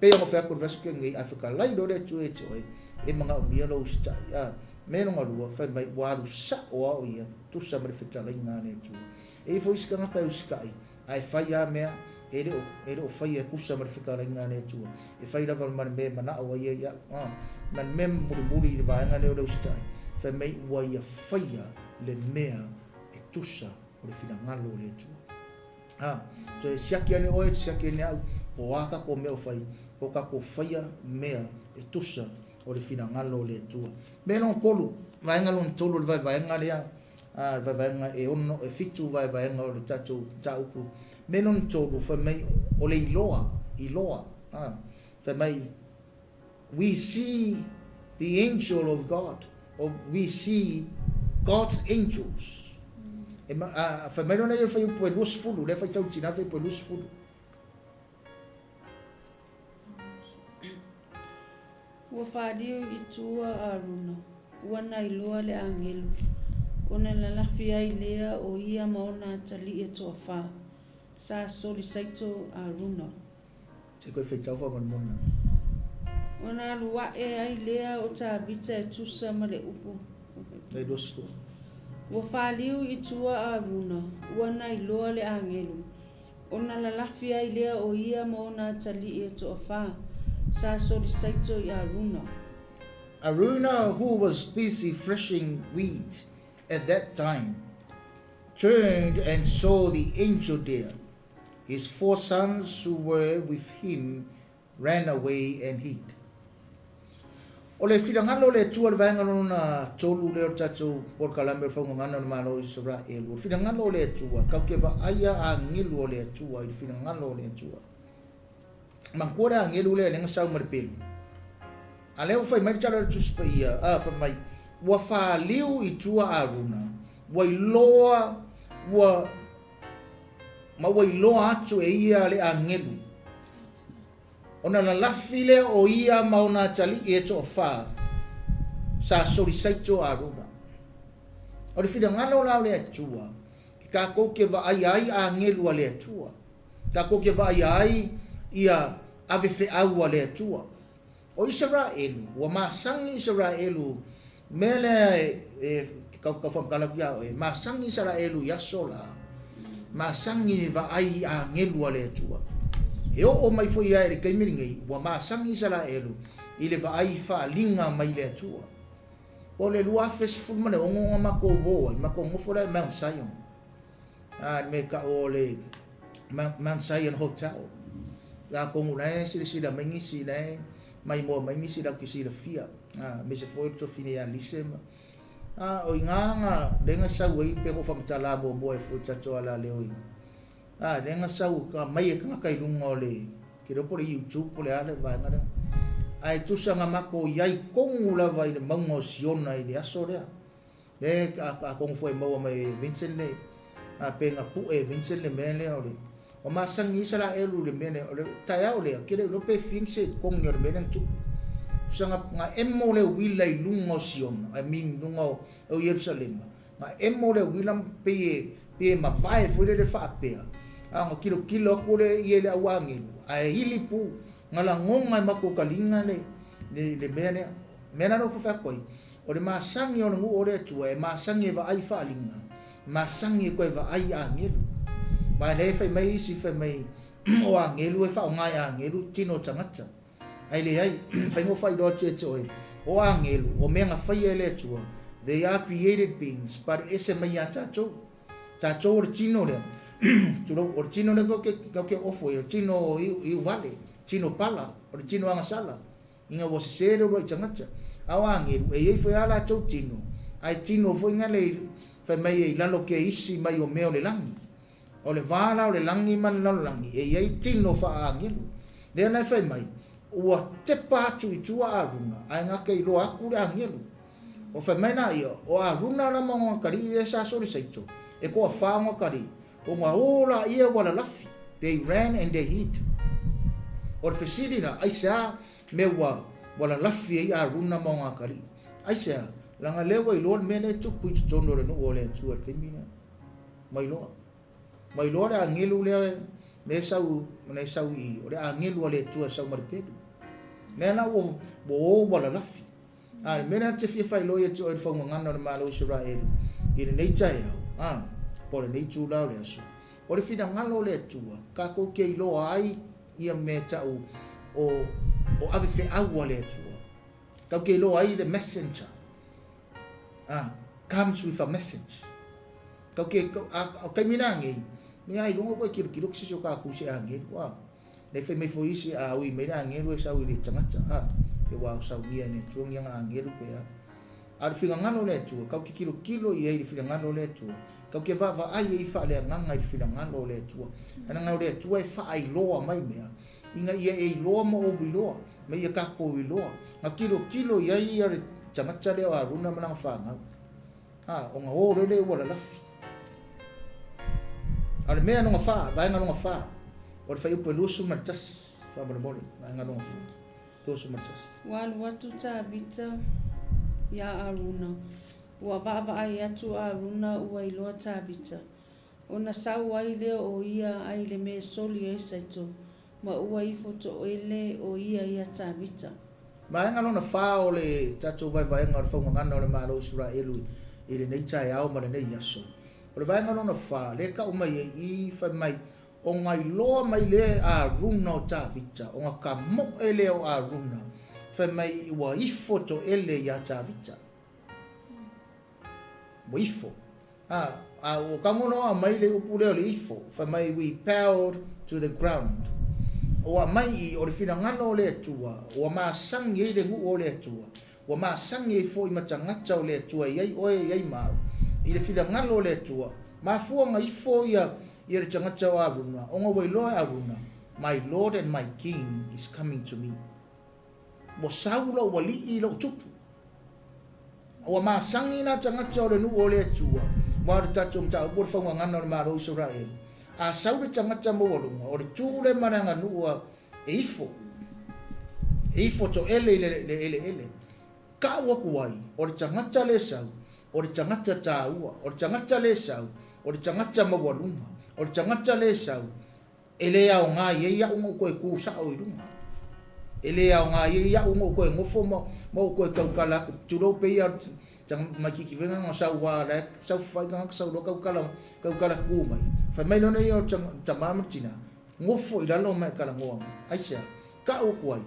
Pei ona fai atu i le vaiaso tea nei, a fetalai loa le Atua ia te oe, e manaomia lou usitai. A mea lona lua, fai mai ua alu sao lava o ia, tusa ma le fetalaiga a le Atua. E i ai foi isi tagata e usitai, Ae fai lava mea e le o, e le o faia e tusa ma le fetalaiga a le Atua. E fai lava ma le mea e manao ai ia i au. A, ma le mea mulimuli i le vaega lea o le usitai, fai mai ua ia faia le mea e tusa o le finagalo o le Atua. A, toe siaki ane oe, siaki ane au, po o a tatou mea o fai, po o tatou faia mea e tusa o le finagalo o le Atua. Mea lona tolu, vaega lona tolu o le vaevaega lea, a, vaevaega e ono, e fitu vaevaega o le tatou mataupu. Mea lona tolu, fai mai, o le iloa, iloa, a, fai mai, we see the angel of God, or we see God's angels. E ma, a, fai mai lona ia o le fuaiupu e 20, lea faitau tina le fuaiupu e 20. Ua faaliu i tua a Aruna, ua nailoa le agelu, ona lalafi ai lea o ia ma ona atalii e toafa, sa solisaito Aruna. Se koe faitau faamolemole. Ona alu ae ai lea o Tavita e tusa ma le upu. E 20. Ua faaliu i tua a Aruna, ua nailoa le agelu, Ona lalafi ai lea o ia ma ona atalii e toafa, sa solisaito i Aruna. Aruna, who was busy threshing wheat at that time, turned and saw the angel there. His four sons who were with him ran away and hid. O le finagalo o le Atua le vaega lona tolu lea o le tatou polokalame o le faugagana o le Malo o Isaraelu. O le finagalo o le Atua, kau ke vaaia agelu o le Atua i le finagalo o le Atua. Manatua le agelu lea lea na sau ma le pelu. A lea ua fai mai le tala o le Tusi Paia, a fai mai, ua faliu i tua Aruna, ua iloa, ua ma ua iloa atu e ia le agelu. Ona lalafi lea o ia ma ona atalii e toafa, sa solisaito Aruna. O le finagalo la o le Atua, e tatou te vaaia ai agelu a le Atua, tatou te vaaia ai ia avefeau a le Atua. O Isaraelu, ua masani Isaraelu, mea lea e tau faamatala atu ia oe, masani Isaraelu i aso la, masani le vaai i agelu a le Atua. E oo mai foi ia i le taimi lenei, ua masani Isaraelu i le vaai i faaaliga mai le Atua. Po o le 2016 na matou o ai, matou nofo la i Mount Sion. A, le mea e tau o le Mount Sion Hotel. Atonu o la e silasila mai nisi, la e maimoa mai nisi latou te silafia, aemaise foi o le tuafafine ia Lise ma. A, o i ina na, lea na sau ai pei ona ou faamatala muamua ai foi i le tatou alaleo i, a, lea na sau, na aumai e tagata i luga o le, ou te iloa po o le YouTube po o le a le vaega lea. Ae tusa na matou i ai tonu lava i le mauga o Siona i le aso lea. Le atonu foi e maua mai e Vincent le, a pe na pue e Vincent le mea lea o le, ua masani ai Isaraelu i le mea lea, o le taeao lea, ou te le iloa pe fia ni sekone o le mea lea na tupu. Tusa na, na emo le uila i luga o Siona, I mean luga o, o Ierusalema, na emo le uila pei e, pei e mavae foi lele faapea, a ona tilotilo atu lea ia i le au agelu, ae ili pu, na lagona e matou taliga le, le, le mea lea. O le mea la lea ou te fai atu ai, O le masani o le nuu o le Atua e masani e vaai faaaliga, masani e toe vaai agelu. Ma lea e fai mai isi fai mai o agelu e faaaoga e agelu tino o tagata. Ae leai, fai mo faailoa atu ia te oe, o agelu, o mea na faia e le Atua, they are created beings, but e ese mai ia tatou. Tatou o le tino lea, tulou, o le tino lea kau ke ofo ai, o le tino iuvale, tino pala, o le tino agasala. Ina ua sese le uluai tagata. A o agelu, e i ai foi a latou tino, ae tino foi na le fai mai e i lalo ke isi mai o mea o le lagi. O le va la o le lagi ma le lalolagi, e i ai tino faa-agelu. Lea la e fai mai, ua tepa atu i tua Aruna, ae na te iloa atu le agelu. O fai mai la ia, o Aruna la ma ona atalii lea sa solisaito, e toafa ona atalii, Ona o laia ua lalafi, they ran and they hid. O le fesili la, aisea mea ua ua lalafi ai Aruna ma ona atalii? Aisea? Leaga lea ua iloa le mea lea e tupu i totonu o le nuu o le Atua i le taimi lea. Ua iloa. Ua iloa le agelu lea lea e sau, lea e sau i i, o le agelu a le Atua e sau ma le pelu. Lea la ua ua o ua lalafi. A, le mea lea ou te fia faailoa ia te oe le faugagana o le Malo o Isaraelu i lenei taeao, a, po o lenei itula o le aso, o le finagalo o le Atua, tatou te iloa ai ia mea e ta'u o, o avefeau a le Atua. Tatou te iloa ai le messenger, a, comes with a message. Tatou te, a, o taimi la nei, mea ai luga koe tilotilo ki se isi o tatou se agelu, a. Nei fai mai foi isi, a ui mai le agelu e sau i le tagata, a, pe ua saunia e le Atua ni ana agelu pe a. A o le finagalo o le Atua, kau te tilotilo i ai i le finagalo o le Atua, kau te vaavaai ai faaleagaga i le finagalo o le Atua. Leaga o le Atua e faailoa mai mea, ina ia e iloa ma ou iloa, ma ia tatou iloa. Na tilotilo i ai ia le tagata lea o Aruna ma lana fanau. A, ona o lele ua lalafi. A o le mea lona fa, vaega lona fa, o le fuaiupu e 21, faamolemole, vaega lona fa, 21. Ua alu atu Tavita iā Aruna, ua vaavaai atu a Aruna ua iloa Tavita, ona sau ai lea o ia ai le mea e soli ai Saito, ma ua ifo toele o ia iā Tavita. Vaega lona fa o le tatou vaevaega o le faugagana o le Malo o Isaraelu i lenei taeao ma lenei aso. O le vaega lona fa, lea e tau mai ai i i, fai mai, Ona iloa mai lea e Aruna o Tavita, ona tamoe lea o Aruna, fai mai, ua ifo toele iā Tavita. Ua ifo. A, a ua tago loa aumai le upu lea o le ifo, fai mai, we bowed to the ground. Ua aumai i, o le finagalo o le Atua, ua masani ai le nuu o le Atua, ua masani ai foi ma tagata o le Atua e i ai oe e i ai ma au. I le finagalo o le Atua, mafua ona ifo ia, ia le tagata o Aruna, ona ua iloa e Aruna, My Lord and my King is coming to me. Ua sau lou alii i lou tupu. Ua masani nā tagata o le nuu o le Atua, aua o le tatou mataupu o le faugagana o le Malo o Isaraelu. A sau le tagata maualuga, o le tu lea ma le aganuu a e ifo, e ifo toele i le eleele. Kau aku ai, o le tagata le sau, o le tagata tāua, o le tagata le sau, o le tagata maualuga, o le tagata le sau, E le aoga i ai au na ou toe tu sao i luga. E le aoga i ai au na ou toe nofo ma ma ou toe tautala atu. Tulou pei a tamaititi foi na sau a la e saofafai tagata sau loa tautala tautala tu mai. Fai mai loa ia o tama ma le tina, nofo i lalo ma e talanoa mai. Aisea? Tau atu ai,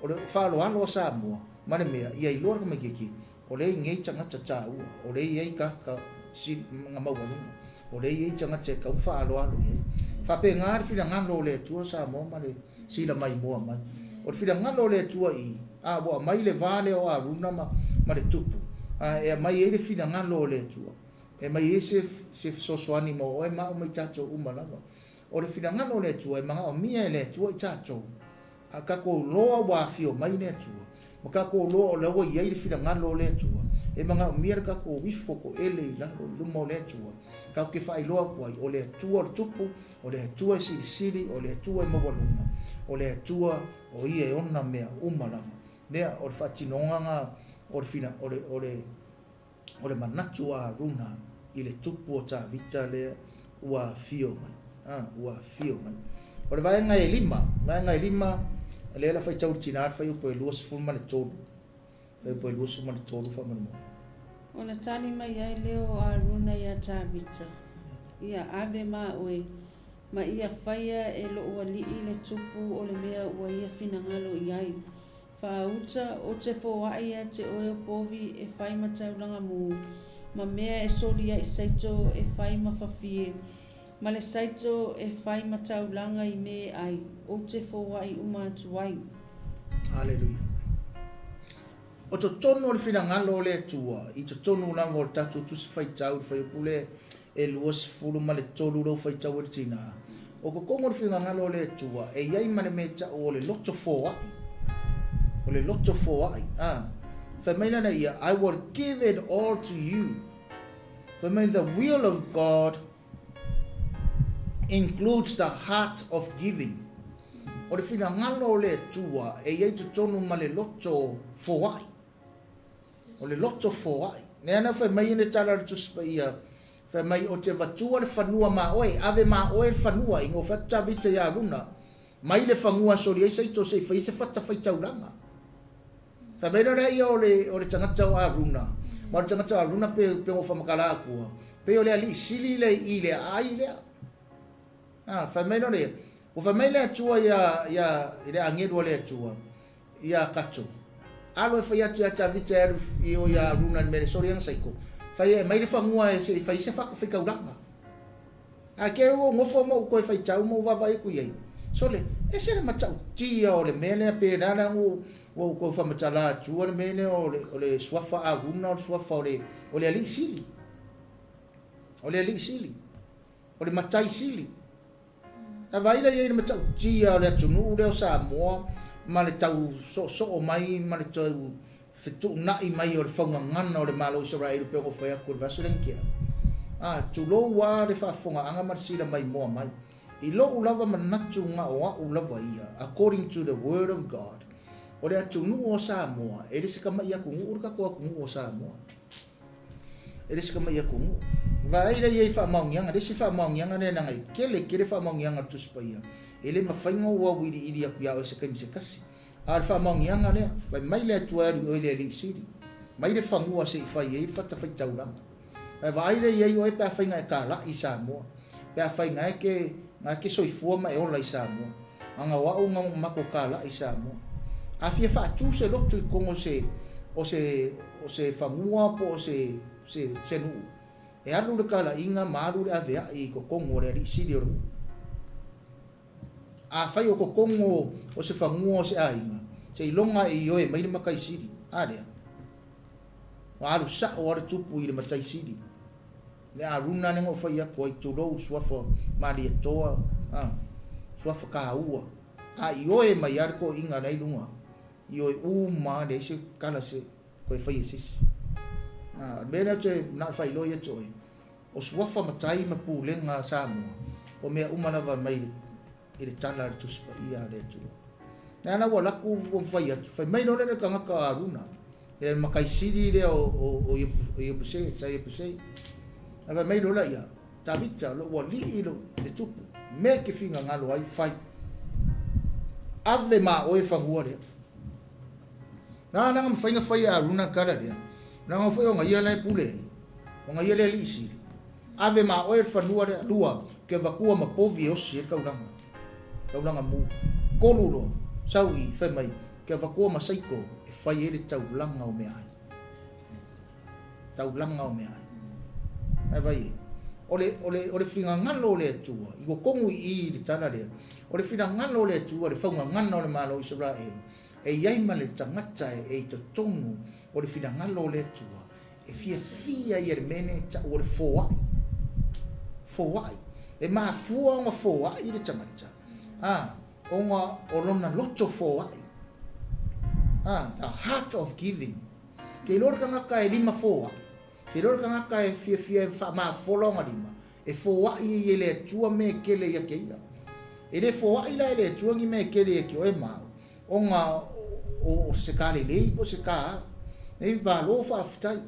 o le faaaloalo a Samoa ma le mea ia iloa le tamaititi. O lea e i ai tagata taua, o lea e i ai tagata sili ma maualuga, o lea e i ai tagata e tatau ona faaaloalo i ai. E faapena le finagalo o le Atua Samoa ma le sila maimoa mai. O le finagalo o le Atua i i, a ua aumai le va lea o Aruna ma ma le tupu, a e aumai ai le finagalo o le Atua, e aumai ai se se fesoasoani mo oe ma au ma i tatou uma lava. O le finagalo o le Atua e manaomia e le Atua i tatou, A tatou loa ua afio mai le Atua, ma tatou loa o la ua i ai le finagalo o le Atua, e manaomia le tatou ifo toele i lalo i luma o le Atua, tatou te faailoa atu ai, o le Atua o le Tupu, o le Atua e silisili, o le Atua e maualuga, o le Atua o Ia e ona mea uma lava. Lea, o le faatinoga na o le fina, o le, o le, o le manatu a Aruna i le tupu o Tavita lea ua afio mai. A, ua afio mai. O le vaega e lima, vaega e lima, lea la faitau le tina le fuaiupu e 23. Fuaiupu e 23 faamolemole. Ona tali mai ai lea o Aruna iā Tavita, Ia ave ma oe, ma ia faia e lou alii le tupu o le mea ua ia finagalo i ai. Faauta, ou te foai ia te oe o povi e fai ma taulaga mū, ma mea e soli ai saito e fai ma fafie, ma le saito e fai ma taulaga i me e ai, ou te foai uma atu ai. Haleluia. O totonu o le finagalo o le Atua, i totonu lava o le tatou Tusi Faitau, le fuaiupu lea e 23 lou faitau e le tina, o totonu o le finagalo o le Atua, e i ai ma le mea e tau o le loto foai. O le loto foai. Ah. Fai mai lana ia, I will give it all to you. Fai mai, the will of God includes the heart of giving. O le finagalo o le Atua e i ai totonu ma le loto foai. O le loto foai. Lea na fai mai le tala o le Tusi Paia, fai mai o te vatua le fanua ma oe, ave ma oe le fanua, i ngo fai atu Tavita ia Aruna, mai le fagua soli ai saito se i fai se fata faitaulaga. Fai mai lea ia o le, o le tagata o Aruna, ma o le tagata o Aruna pe, pe ngo whamakala akua, pe o le alii sili le i le aai lea. Ah, fai mai lea, ua fai mai le Atua ia, ia, i le agelu a le Atua, ia Kato, alo e fai atu ia Tavita e alu i o ia Aruna i le mea e soli ana saiko, fai e mai le fagua e se i fai se fata faitaulaga. A ke ua ou nofo ma ou toe faitau ma ou vaavaai atu i ai, sole, ese le matautia o le mea lea pe le a le ua ou toe faamatala atua le mea lea o le, o le suafa Aruna o le suafa o le, o le alii sili. O le alii sili. O le matai sili. A vaai la i ai i le matautia o le atunuu lea o Samoa ma le tau soosoo mai ma le tau fetuunai mai o le faugagana o le Malo o Isaraelu pei ona ou fai atu i le vaiaso lea na tea. A, tulou lava le faafofogaaga ma le sila maimoa mai. I lou lava manatu na o au lava ia, according to the word of God, o le atunuu o Samoa, e le se tamai atunuu le tatou atunuu o Samoa. E le se tamai atunuu. Vaai la i ai i faamaoniaga, le isi faamaoniaga lea leaga e tele tele faamaoniaga a le Tusi Paia, e le mafai ona ou auiliili atu ia oe se taimi se tasi. A o le faamaoniaga lea, fai mai le Atua e alu i oe le Alii Sili, mai le fanua se i fai ai le fatafaitaulaga. Ae vaai la i ai oe pe afai na e talai i Samoa, pe afai na e ke, na e ke soifua ma e ola i Samoa. Ana o au na matou talai i Samoa. A fia faatu se lotu i totonu o se, o se, o se fanua po o se, se, se nuu, e alu le talaiga ma alu le aveai i totonu o le Alii Sili o le nuu. Afai o totonu o se fanua o se aiga, seiloga e ioe mai le matai sili. A lea? Ua alu sao lava le tupu i le matai sili. Le Aruna lea na ou fai atu ai, tulou suafa Malietoa, a, suafa taua. A ioe mai lava le toeaiina la e i luga, ioe uma lava, leai se tala se toe fai e se isi. A, o le mea lea ou te manao e faailoa ia te oe, O suafa matai ma pulega a Samoa, o mea uma lava mai i le tala a le Tusi Paia a le Atua. Lea la ua laku ua mafai atu, fai mai loa le tagata a Aruna, le matai sili lea o Iebuse, sa Iebuse. A fai mai loa ia, Tavita, lou alii le tupu, mea e te finagalo ai, fai. Ave ma oe fanua lea. Na na mafai na fai e Aruna le tala lea. Leaga foi o ia la e pule ai. O ia le alii sili. Ave ma oe le fanua lea. Lua, ke vatua ma povi e osi ai le taulaga. Taulaga mu. Tolu loa, sau i, fai mai, ke vatua ma saiko e fai ai le taulaga o meaai. taulaga o meaai. Ae vaai i ai. O le, o le, o le finagalo o le Atua, i totonu i i i le tala lea, o le finagalo o le Atua, le faugagana o le Malo o Isaraelu, e i ai ma le tagata e i totonu o le finagalo o le Atua, e fiafia ia i le mea lenei e tau o le foai. Foai. E mafua ona foai le tagata, a, ona o lona loto foai. A, the heart of giving. Ke iloa le tagata e lima foai, ke iloa le tagata e fiafia e faamafola ona lima, e foai ai e le Atua mea e kele ia te ia. E le foai la e le Atua ni mea e kele ia te oe ma au, ona o se ka lelei po o se ka a. Nei malo faafetai.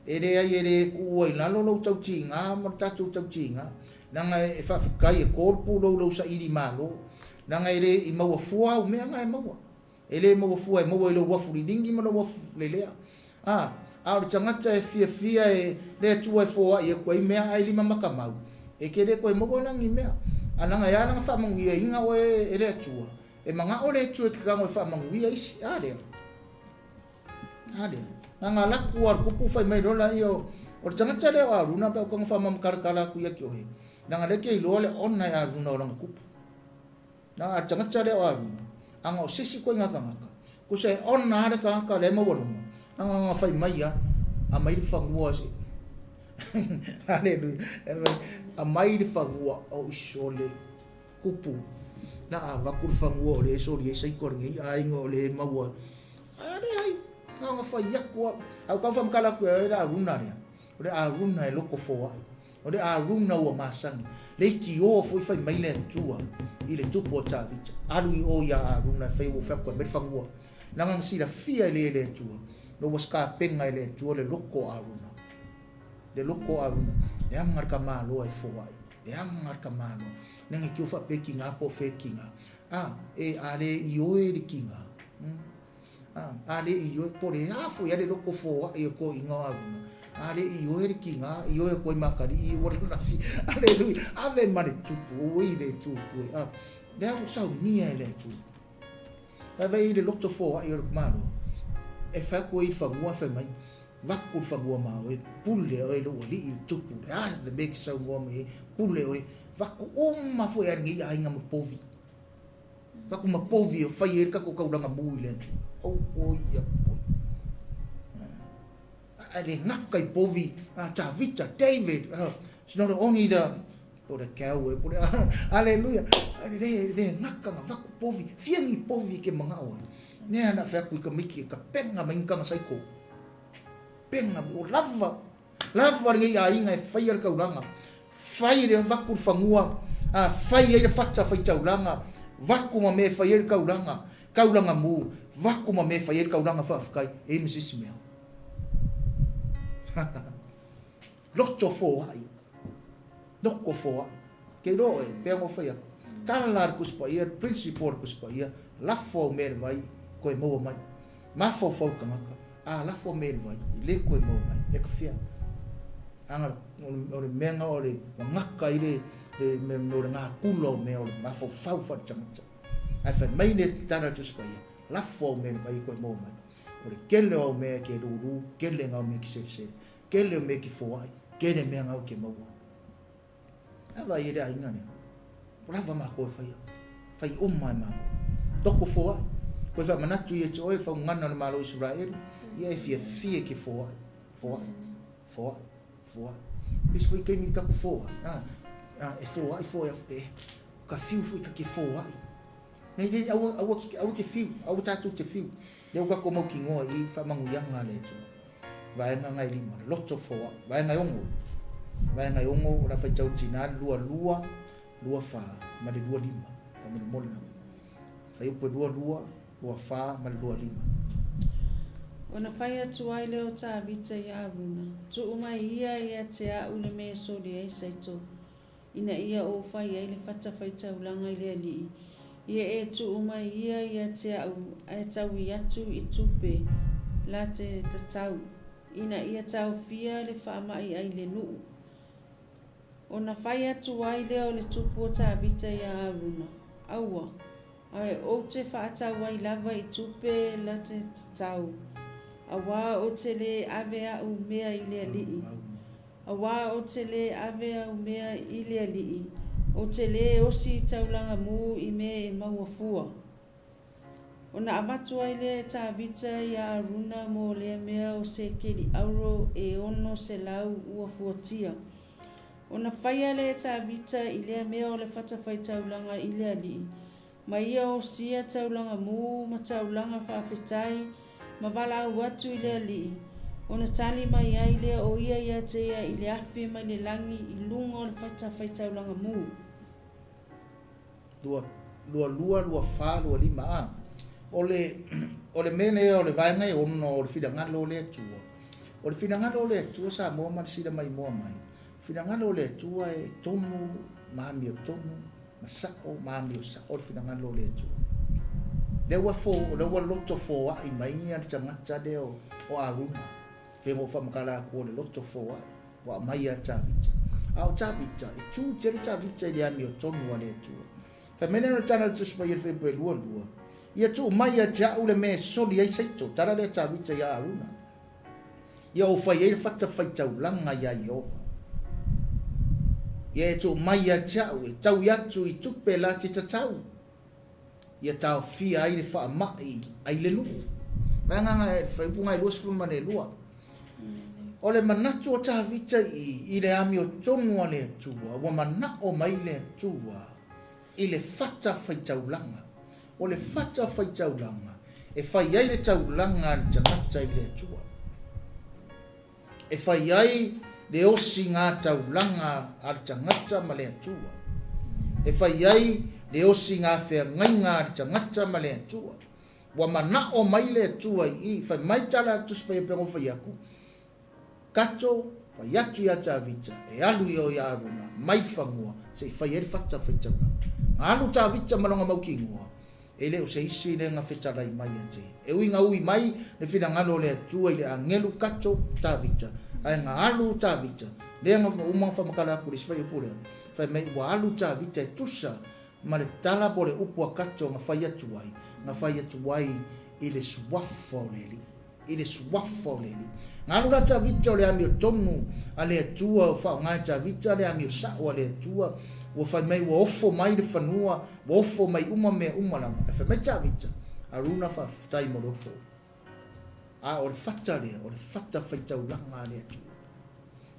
E leai e le tuua i lalo lou tautiga ma le tatou tautiga, leaga e faafetai e to le pulou i lou saili malo, leaga e le i maua fua au mea na e maua. E le maua fua, e maua i lou afu liligi ma lou afu lelea. A, a o le tagata e fiafia e le Atua e foai atu ai mea ae lima matamau, e te le toe maua la ni mea. A leaga e ala ona faamanuiaina oe e le Atua, e manao le Atua e te tago e faamanuia isi. A lea. A lea. Na nga laku a le kupu fai mai loa laia o, o le tagata lea o Aruna pe au tago faamamakalatala atu ia te oe, leaga lea e te iloa le ona e Aruna o lana kupu. Na a le tagata lea o Aruna, ana o se isi ituaiga tagata, tusa e ona lava le tagata lea e maualuga, ana ona fai mai lava, Aumai le fanua se. Aleluia. Aumai le fanua o Isole kupu. Na avatu le fanua o lea e soli ai saito a lenei aiga o lea e maua. A leai, na ona fai atu lava. A ua tau faamatala atu e le Aruna lea, o le Aruna e loto foai. O le Aruna ua masani, leitioa foi fai mai le Atua i le tupu o Tavita, alu i o ia Aruna e fai ua fai atu ai mai le fanua. Leaga na silafia e le le Atua, na ua sikapega e le Atua le loko o Aruna. Le loko o Aruna, leaga le tamaloa e foai, leaga le tamaloa. Leaga e tio faapea tiga po o fea tiga. A, e a le ioe le tiga. Hmm. A le ioe, po o le a foi a le loto foai o toeaiina o Aruna, a le ioe le tiga, ioe atu ai ma atalii ua lalafi. Aleluia! Ave ma le tupu, oi le tupu e. A, lea ua saunia e le Atua. Vaivai i le loto foai o le Malo, e fai atu ai i le fanua fai mai, vaku le fanua ma oe, pule oe lou alii le tupu, le a le mea e te saunoa mai ai, pule oe, vaku uma foi a lenei aiga ma povi. Taku ma povi e fai ai le tatou taulaga mu i le Atua. Auoi auoi. A le gaka i povi, a Tavita, David, it's not only the po le cow e po le hallelujah. Le le gaka nga vaku povi, fia ni povi ke mangao ai. Nea na fe aku i ka miki ka penga mai kanga saiko. Penga o lava Lava lenei aiga e faia le taulaga, fai le vaku le fanua, a, fai ai le fata fai taulaga, vaku ma mea e fai ai le taulaga, taulaga mu, vaku ma mea e fai ai le taulaga faafetai, e i ai ma se isi mea. Loto foai, loko foai. Ke iloa oe, pea ngo fai atu. Tala la le Tusi Paia, le principle o le Tusi Paia, lafo au mea i le vai, koe maua mai. Mafaufau le tagata, a lafo mea i le vai, e le koe maua mai, e ka fea. Aga o le mea nga o le wagaka i le, le me, o le ngakula o mea o le mafaufau fa le tagata. Ae fai mai le tala le Tusi Paia, lafo au mea i le vai e koe maua mai. O le kele o au mea e ke lulu, kele ngau mea ke selesele, kele o mea ke foai, kele mea ngau ke maua. A vaai e le aiga lea. Ua lava makou e faia. Fai uma e makou. Toko foai. Koe faamanatu ia te oe le faugana o le Malo o Isaraelu, ia e fiafia ke foai. Foai. Foai. Foai. Nisi foi taimi taku foai. A, a, e foai, foai, e, ka fiu foi ka ke foai. Nei, nei, aua, aua, aua ke fiu, aua tatou te fiu. Lea ua tatou mautinoa i faamanuiaga a le Atua. Vaega ngai lima, loto foai. Vaega e ono. Vaega e ono, o le a faitau tina, 22, 24, ma le 25. Faamolemole lava. Fuaiupu e 22, 24 ma le 25. Ona fai atu ai lea o Tavita iā Aruna, Tuu mai ia ia te a'u le mea e soli ai saito, ina ia ou fai ai le fatafaitaulaga i le Alii, ia e tuu mai ia ia te a'u ae taui atu i tupe la te tatau, ina ia taofia le faama'i ai le nu'u. Ona fai atu ai lea o le tupu o Tavita iā Aruna, Aua, ae ou te faatau ai lava i tupe la te tatau. Auā ou te lē ave a'u mea i le alii. Auā ou te lē ave au mea i le alii, ou te lē osi taulaga mū i mea e maua fua. Ona avatu ai lea e Tavita iā Aruna mo lea mea o sekeli auro e 600 ua fuatia. Ona faia lea e Tavita i lea mea o le fatafaitaulaga i le alii, ma ia osia taulaga mū ma taulaga faafetai ma valaau atu i le alii, ona tali mai ai lea o ia ia te ia i le afi mai le lagi i luga o le fatafaitaulaga mū. 2, 22, 24, 25 a. O le, o le mea lea o le vaega e ono o le finagalo o le Atua. O le finagalo o le Atua Samoa ma le sila maimoa mai. Finagalo o le Atua e tonu ma amiotonu ma sa'o ma amio sa'o le finagalo o le Atua. Lea ua fo, lea ua loto foa'i mai ia le tagata lea o, o Aruna. Pe mo faamatala atu o le loto foa'i ua aumai ia Tavita. A o Tavita, e tu tele Tavita i le amiotonu a le Atua. Fai mai lea o le tala a le Tusi Paia i le Fuaiupu e 22, Ia tuu mai ia te a'u le mea e soli ai seito, tala lea Tavita ia Aruna. Ia ou fai ai le fata faitaulaga iā Ieova. Ia e tuu mai ia te a'u e taui atu i tupe la te tatau, ia taofia ai le faama'i ai le nuu. Mai agaga e fuaiupu e 22. O le manatu o Tavita i i le amiotonu a le Atua, ua mana'o mai le Atua i le fata faitaulaga. O le fata faitaulaga e fai ai le taulaga a le tagata i le Atua. E fai ai le osiga taulaga a le tagata ma le Atua. E fai ai le osiga feagaiga a le tagata ma le Atua. Ua mana'o mai le Atua i i, fai mai tala a le Tusi Paia pei ona ou fai atu, Kato, fai atu iā Tavita, e alu ia o iā Arona, mai fanua, se i fai ai le fata faitaulaga. Na alu Tavita ma lona mautinoa, e le o se isi lea na fetalai mai ia te ia. E ui na ui mai le finagalo o le Atua i le agelu Kato Tavita, ae na alu Tavita, lea na uma ona faamatala atu i le isi fuaiupu lea, fai mai ua alu Tavita e tusa ma le tala po o le upu a Kato na fai atu ai, na fai atu ai i le suafa o le Alii. I le suafa o le Alii. Na alu la Tavita o le amiotonu a le Atua, o faaaoga e Tavita le amio sa'o a le Atua, ua fai mai ua ofo mai le fanua, ua ofo mai uma mea uma lava. Ae fai mai Tavita, Aruna faafetai mo le ofo. A o le fata lea, o le fata faitaulaga a le Atua.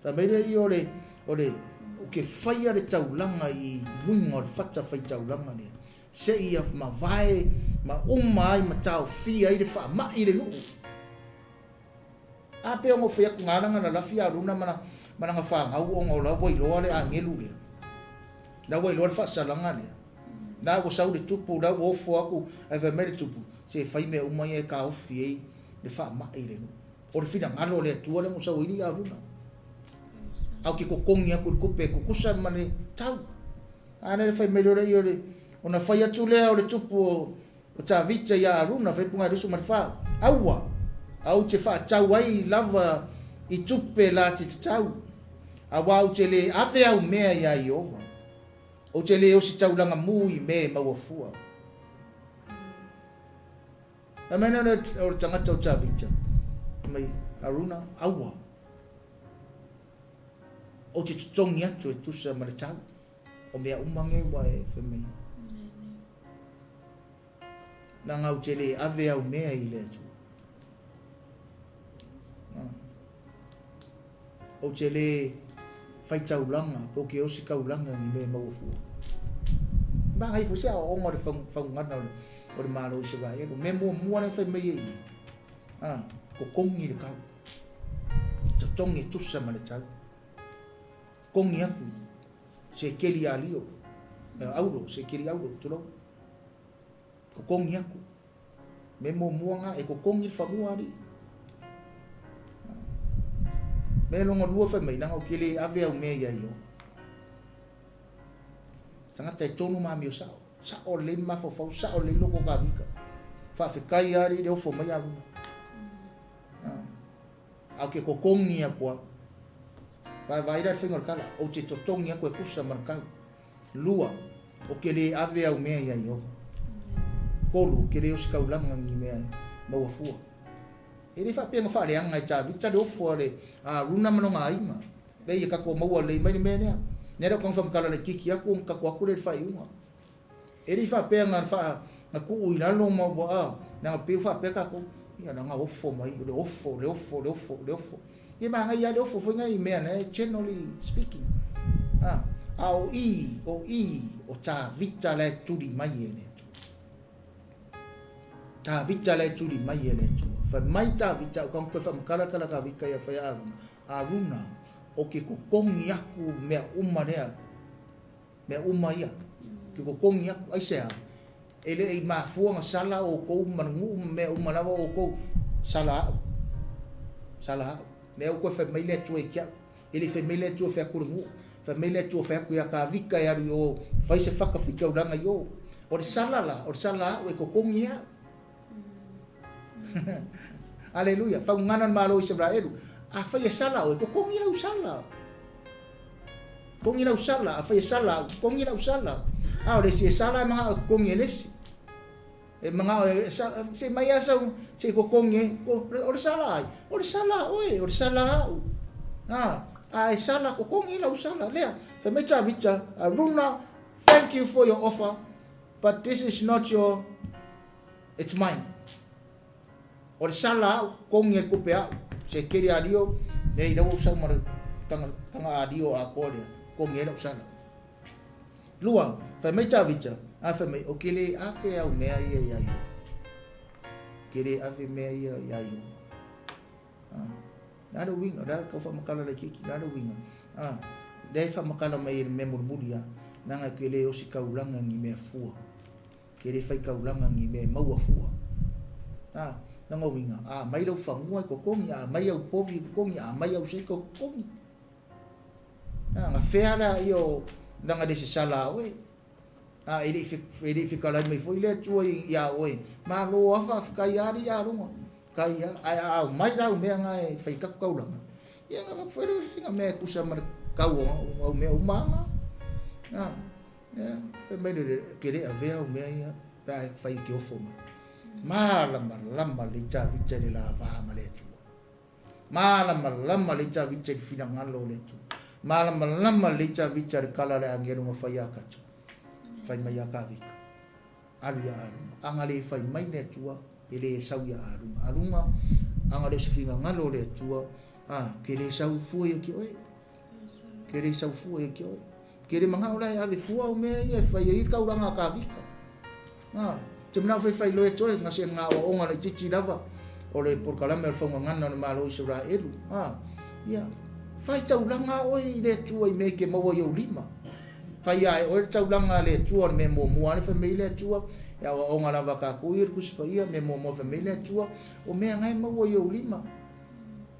Fai mai lea ia o le, o le, ou te faia le taulaga i luga o le fata faitaulaga lea. Seia mavae ma uma ai ma taofia ai le faamai i le nuu. A pei ona ou fai atu na ala na lalafi Aruna ma ma lana fanau ona o la ua iloa le agelu lea. La ua iloa le faasalaga lea. La ua sau le tupu, la ua ofo atu ae fai mai le tupu, se fai mea uma ia e taofi ai le faamai i le nuu. O le finagalo o le Atua lea na ou sau ai Aruna. A ou te totogi atu i le tupe e tutusa ma le tau. A lea le fai mai loa lea o le, ona fai atu lea o le tupu o, o Tavita ia Aruna, faaipuga e 24, Aua, a ou te faatau ai lava i tupe la te tatau, auā ou te lē ave au mea iā Ieova, ou te lē ositaulaga mū i mea e maua fua. Fai mai lea o le tagata o Tavita, fai mai, Aruna, aua. Ou te totogi atu e tusa ma le tau o mea uma nei ua e fai mai ai. Leaga ou te le ave au mea i le Atua. Ou te le fai taulaga pe ou te osi taulaga i ni mea e maua fua. E manaia foi se aoaoga o le faugana o le Malo o Isaraelu. O mea muamua lea e fai mai ai i, totogi le tau. Totogi e tusa ma le tau. Totogi atu sekeli alio, auro, sekeli auro, tulou. Totogi atu. Me muamua ngā, e totogi le fanua alii. Me longa lua fai mai, leaga ou te le ave au mea ia Ieova. Tagata e tonu ma amio sa'o. Sa'o lelei le mafaufau, sa'o lelei loko o Tavita. Faafetai lava alii le ofo mai Aruna. A ou te totogi atu au. Vaevaai la le faiga o le tala, ou te totogi atu e tusa ma le tau. Lua, ou te le ave au mea ia Ieova. Tolu, ou te le ositaulaga i ni mea e maua fua. E le faapea na faaleaga e Tavita le ofo a le Aruna ma lona aiga. Lea ia tatou maua lelei mai le mea lea. Lea la o tago faamatala laitiiti atu ona tatou atu lea i le faaiuga. E le i faapea na faa na tuu i lalo ma ua a, leaga pei ua faapea tatou, ia leaga ofo mai, o le ofo, le ofo, le ofo, le ofo. Ia manaia lava le ofo foi na i mea na e generally speaking. A, a o i, o i, o Tavita la e tuli mai e le Atua. Tavita la e tuli mai e le Atua. Fai mai Tavita, o kanga koe faamatala kala Tavita ia fai Aruna. Aruna, o ke kokongi aku mea uma lea. Mea uma ia, ke kokongi aku, aisea? E le i mafua na sala oukou ma le nuu ma mea uma lava oukou, sala au. Sala au. Lea ua toe fai mai le Atua ia te au. E le i fai mai le Atua fai atu le nuu. Fai mai le Atua fai atu ia Tavita e alu i o, fai se fata faitaulaga i o. O le sala la, o le sala au e totogi au. Aleluia. Faugana le Malo o Isaraelu. Afai e sala oe, totogi lau sala. Totogi lau sala. Afai e sala au, totogi lau sala. A o le isi e sala e manao e totogi e le isi. E manao e se mai lava sau se i totogi e, o le sala ai? O le sala a oe, o le sala a au. A, a e sala, totogi lau sala. Lea, fai mai Tavita, Aruna, thank you for your offer, but this is not your, it's mine. O le sala a au, totogi e le tupe a'u, se keri ario, nei lau au sau ma le taga, taga ario atoa lea, totogi ai lau sala. Lua, fai mai Tavita, a fai mai, o ke le afe au mea ia iā Iehova. Ke le afe mea ia iā Iehova. A, le a le uiga, le a le tau faamatala laitiiti, le a le uiga. A, lea e faamatala mai e le mea mulimuli a, leaga ke le ositaulaga ni mea fua. Ke le faitaulaga ni mea e maua fua. A, lona uiga, a aumai lau fanua e totogi, a aumai au povi e totogi, a aumai au seika e totogi. A, na fea la ia o, leaga e le se sala a oe. A, e le i, e le i fetalai mai foi le Atua iā oe, malo a faafetai a alii Aarona, tai a, ae a aumai la au mea na e fai taku taulaga, ia na avatu foi lea o sina mea e tusa ma le tau o au mea uma na. A, ia, fai mai le, ke le avea au mea ia pe a e fai e te ofo mai. Malamalama lelei Tavita i le lava ma le Atua. Malamalama lelei Tavita i le finagalo o le Atua. Malamalama lelei Tavita i le tala a le agelu na fai ia Katu. Fai mai ia Tavita. Alu ia Aruna. Aga le fai mai le Atua, e le sau ia Aruna. Aruna, aga le o se finagalo o le Atua, a, ke le sau fua ia ki oe. Ke le sau fua ia ki oe. Ke le manao la e ave fua au mea ia e fai ai le taulaga a Tavita. A, te manao fai fai loe toe, nga se nga oaoga laitiiti lava o le polokalame o le faugagana o le Malo o Isaraelu. A, ia, fai taulaga oe i le Atua i mea e ke maua i ou lima. Fai a e oe le taulaga a le Atua o le mea muamua lava fai mai le Atua, e aoaoga lava a tatou ia i le Tusi Paia, mea muamua fai mai le Atua, o mea nga e maua i ou lima.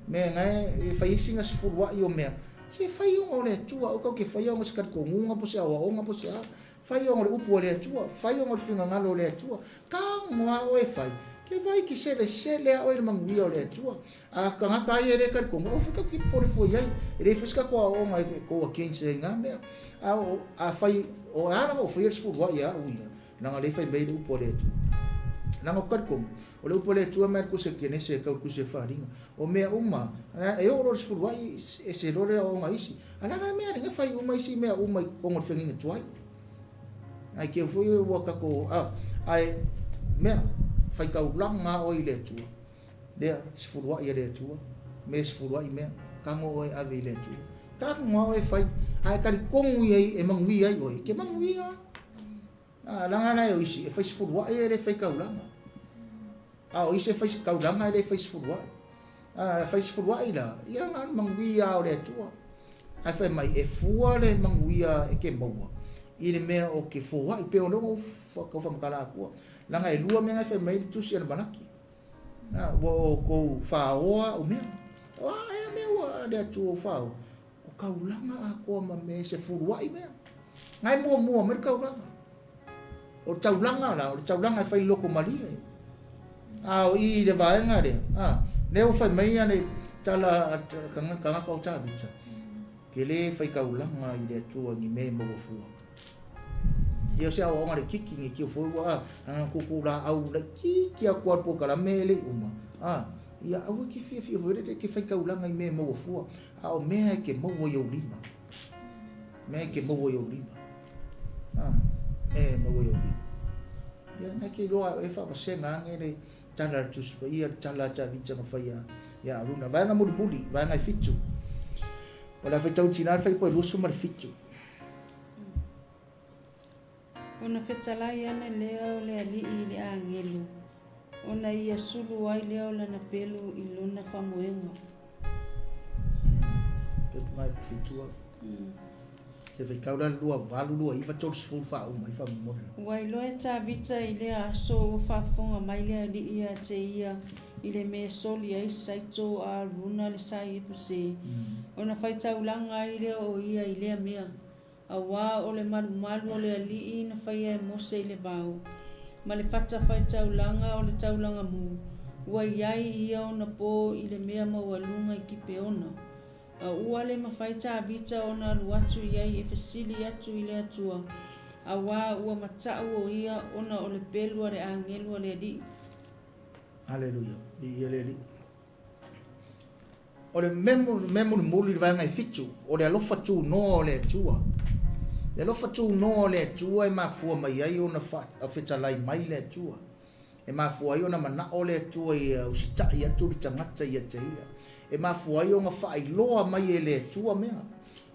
Mea nga e fai ai sina sefuluai o mea, se fai ona o le Atua, aua tatou te faia ona o se talitonuga po o se aoaoga po o se a. Fai ona o le upu a le Atua, fai ona o le finagalo o le Atua. Tago lava oe e fai, ke vai ke selesele a oe i le manuia o le Atua. A tagata a ia e le talitonu, aua foi tatou te popole fua i ai. E leai foi se tatou aoaoga e go against ai i na mea. A o, afai, o a lava o faia le sefuluai ia au ia, leaga o lea e fai mai le upu a le Atua. Leaga ou te talitonu, o le upu a le Atua mai le Tusi a Kenese e tau i le Tusi a Faaaliga, o mea uma, e oo loa i le sefuluai, ese loa le aoaoga a isi. A o le a la le mea lea, fai uma isi mea uma i totonu o le feagaiga tuai. Ae keu foi ua tatou, a, ae, mea, faitaulaga lava oe i le Atua. Lea, sefuluai a le Atua, mea sefuluai mea, tago oe ave i le Atua. Tago lava oe fai, ae talitonu ia e manuia ai oe, e te manuia lava. A, leaga la e o isi, e fai sefuluai ae le fai taulaga. A o isi e fai taulaga ae le fai sefuluai. A fai sefuluai la, ia na o le manuia lava o le Atua. Ae fai mai, e fua le manuia e ke maua i le mea o ke foai, pei o lea ua ou tau faamatala atua. Leaga e lua mea na e fai mai ai le Tusi a le Malaki. A, ua outou faaoa au mea. O a ea mea ua le Atua ua faaoa? O taulaga atoa ma mea e sefuluai mea. Na e muamua mai le taulaga. O le taulaga la, o le taulaga e fai loko malie. A o i le vaega lea, a, lea ua fai mai le tala a tagata o Tavita, ke le fai taulaga i le Atua ni mea e maua fua. Ia o se aoaoga laitiiti nei tio foi ua a, ana tutu laau laitiiti atu a le polokalame e le i uma, a, Ia, aua e te fiafia foi lele e te faitaulaga i mea e maua fua, a o mea e te maua i ou lima. Mea e te maua i ou lima. A, mea e maua i ou lima. Ia, na te iloa e faavasega ane le tala a le Tusi Paia, le tala a Tavita na fai ia Aruna. Vaega mulimuli, vaega e fitu. O le a faitau tina le faipo e 27. Ona fetalai ane lea o le Alii i le agelu, ona ia sulu ai lea o lana pelu i lona famoega. Pepu ngai fitu au. Se faitau la 28, 29, 30 faauma ai faamolemole. Ua iloa e Tavita i lea aso ua faafofoga mai le Alii ia te ia i le mea e soli ai saito a Aruna le sa Iepuse, ona faitaulaga ai lea o ia i lea mea. Auā o le malumalu o le Alii na faia e Mose i le vao, ma le fata faitaulaga o le taulaga mu, ua i ai ia ona pō i le mea maualuga i Kipeona. A ua le mafai Tavita ona alu atu i ai e fesili atu i le Atua, auā ua mataʻu o ia ona o le pelu a le agelu a le Alii. Aleluia. Viia le Alii. O le mea mulimuli i le vaega e fitu, o le alofa tunoa o le Atua. Le alofa tunoa o le Atua e mafua mai ai ona fetalai mai le Atua. E mafua ai ona manao le Atua ia usitai atu le tagata ia te ia. E mafua ai ona faailoa mai e le Atua mea.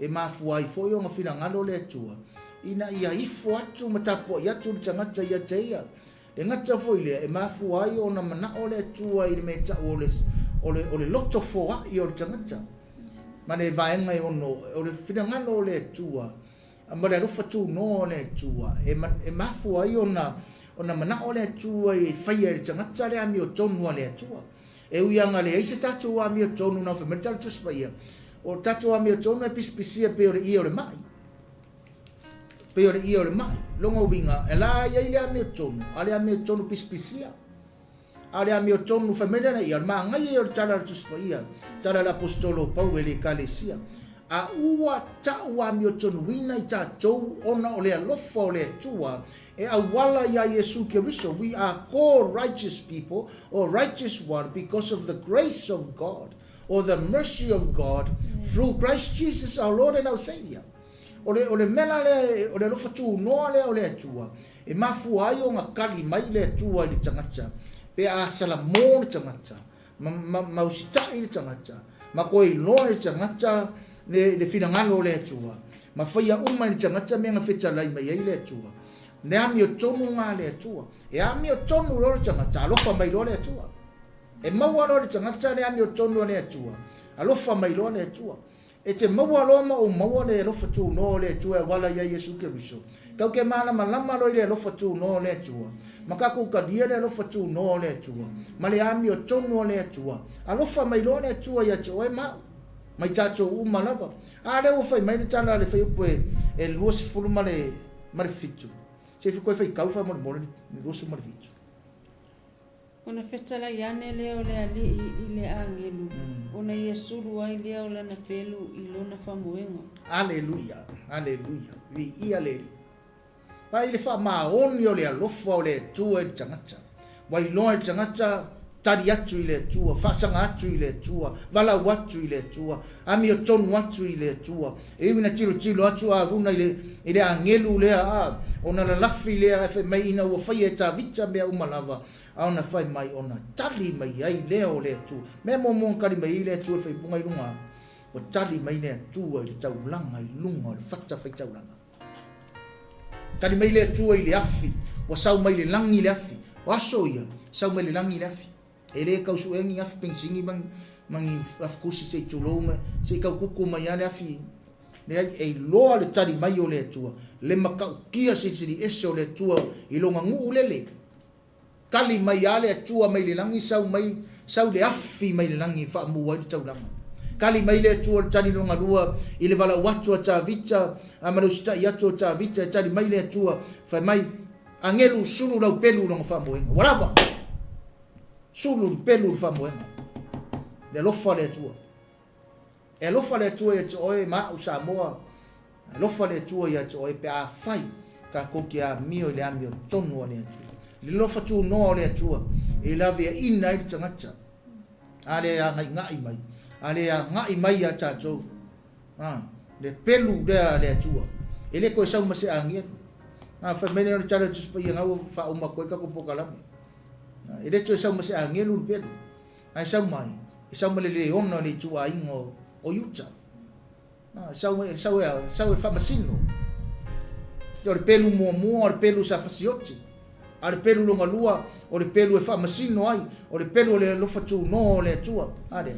E mafua ai foi ona finagalo le Atua ina ia ifo atu ma tapuai atu le tagata ia te ia. E gata foi lea, e mafua ai ona manao le Atua i le mea e tau o le, o le, o le loto foai o le tagata. Ma le vaega e ono, o le finagalo o le Atua, ma le alofa tunoa o le Atua, e, e mafua ai ona, ona manao le Atua e faia e le tagata le amiotonu a le Atua. E ui lava ina leai se tatou amiotonu na fai mai le Tala Tusi Paia, o le tatou amiotonu e pisipisia pei o le ie o le mai. Pei o le ie o le mai. Lona uiga, e la i ai le amiotonu, a le amiotonu pisipisia. A o le amiotonu, fai mai lea ia, o le manaia ia o le tala a le Tusi Paia, tala a le Aposetolo o Paulo i le Ekalesia, a ua tau amiotonuina i tatou ona o le alofa o le Atua e auala iā Iesu Keriso, we are called righteous people or righteous one because of the grace of God or the mercy of God through Christ Jesus our Lord and our Saviour. O le, o le mea la lea, o le alofa tunoa lea o le Atua, e mafua ai ona kali mai le Atua i le tagata, pe a salamo le tagata, ma, ma, ma usitai le tagata, ma koe iloa le tagata le, le finagalo o le Atua, ma faia uma e le tagata mea na fetalai mai ai le Atua. Le amiotonu nga le Atua. E amiotonu loa le tagata, alofa mai loa le Atua. E maua loa le tagata le amiotonu a le Atua, alofa mai loa le Atua. E te maua loa ma ou maua le alofa tunoa o le Atua e auala ia Iesu Keriso. Kau ke malamalama loa i le alofa tunoa o le Atua, ma kakou talia le alofa tunoa o le Atua, ma le amiotonu o le Atua. Alofa mai loa le Atua ia te oe ma au, ma i tatou uma lava. A lea ua fai mai le tala a le fuaiupu e 27. Se i toe faitau faamolemole le 27. Ona fetalai ane lea o le Alii i le agelu, ona ia sulu ai lea o lana pelu i lona famoega. Aleluia, aleluia, viia le Alii. Vaai i le faamaoni o le alofa o le Atua i le tagata. Ua iloa e le tagata, tali atu i le Atua, faasaga atu i le Atua, valaau atu i le Atua, amiotonu atu i le Atua. E ui ina tilotilo atu a Aruna i le, i le agelu lea, a, ona lalafi lea ae fai mai ina ua faia e Tavita mea uma lava, a ona fai mai ona tali mai ai lea o le Atua. Mea muamua na tali mai ai le Atua i le faaipuga i luga atu, ua tali mai le Atua i le taulaga i luga o le fata faitaulaga. Tali mai le Atua i le afi, ua sau mai le lagi le afi. O aso ia, sau mai le lagi le afi. E le tau suea ni afi penisini ma, ma ni afi kusi se i tulou ma, se i tau kuku mai lava le afi. Leai, e iloa le tali mai o le Atua, le matautia silisili ese o le Atua i lona nuu lele. Tali mai lava le Atua mai le lagi, sau mai, sau le afi mai le lagi e faamu ai le taulaga. Tali mai le Atua i le tali lona lua i le valaau atu a Tavita, a ma le usitai atu o Tavita, e tali mai le Atua, fai mai, Agelu, sulu lau pelu i lona faamoega. Ua lava! Sulu le pelu i le faamoega. Le alofa le Atua. E alofa le Atua ia te oe ma au Samoa. E alofa le Atua ia te oe pe afai tatou te amio i le amiotonu a le Atua. Le alofa tunoa o le Atua e laveaina ai le tagata. A le agaigai mai, a le agai mai ia tatou, a, le pelu lea a le Atua, e le toe sau ma se agelu. A, fai mai lea o le tala o le Tusi Paia na ua faauma atu ai le tatou polokalame. E le toe sau ma se agelu le pelu, ae sau mai, e sau ma le leona o le ituaiga o Iuta. A, sau e, sau e, sau e faamasino. O le pelu muamua o le pelu sa fasioti. A o le pelu lona lua, o le pelu e faamasino ai, o le pelu o le alofa tunoa o le Atua. A lea.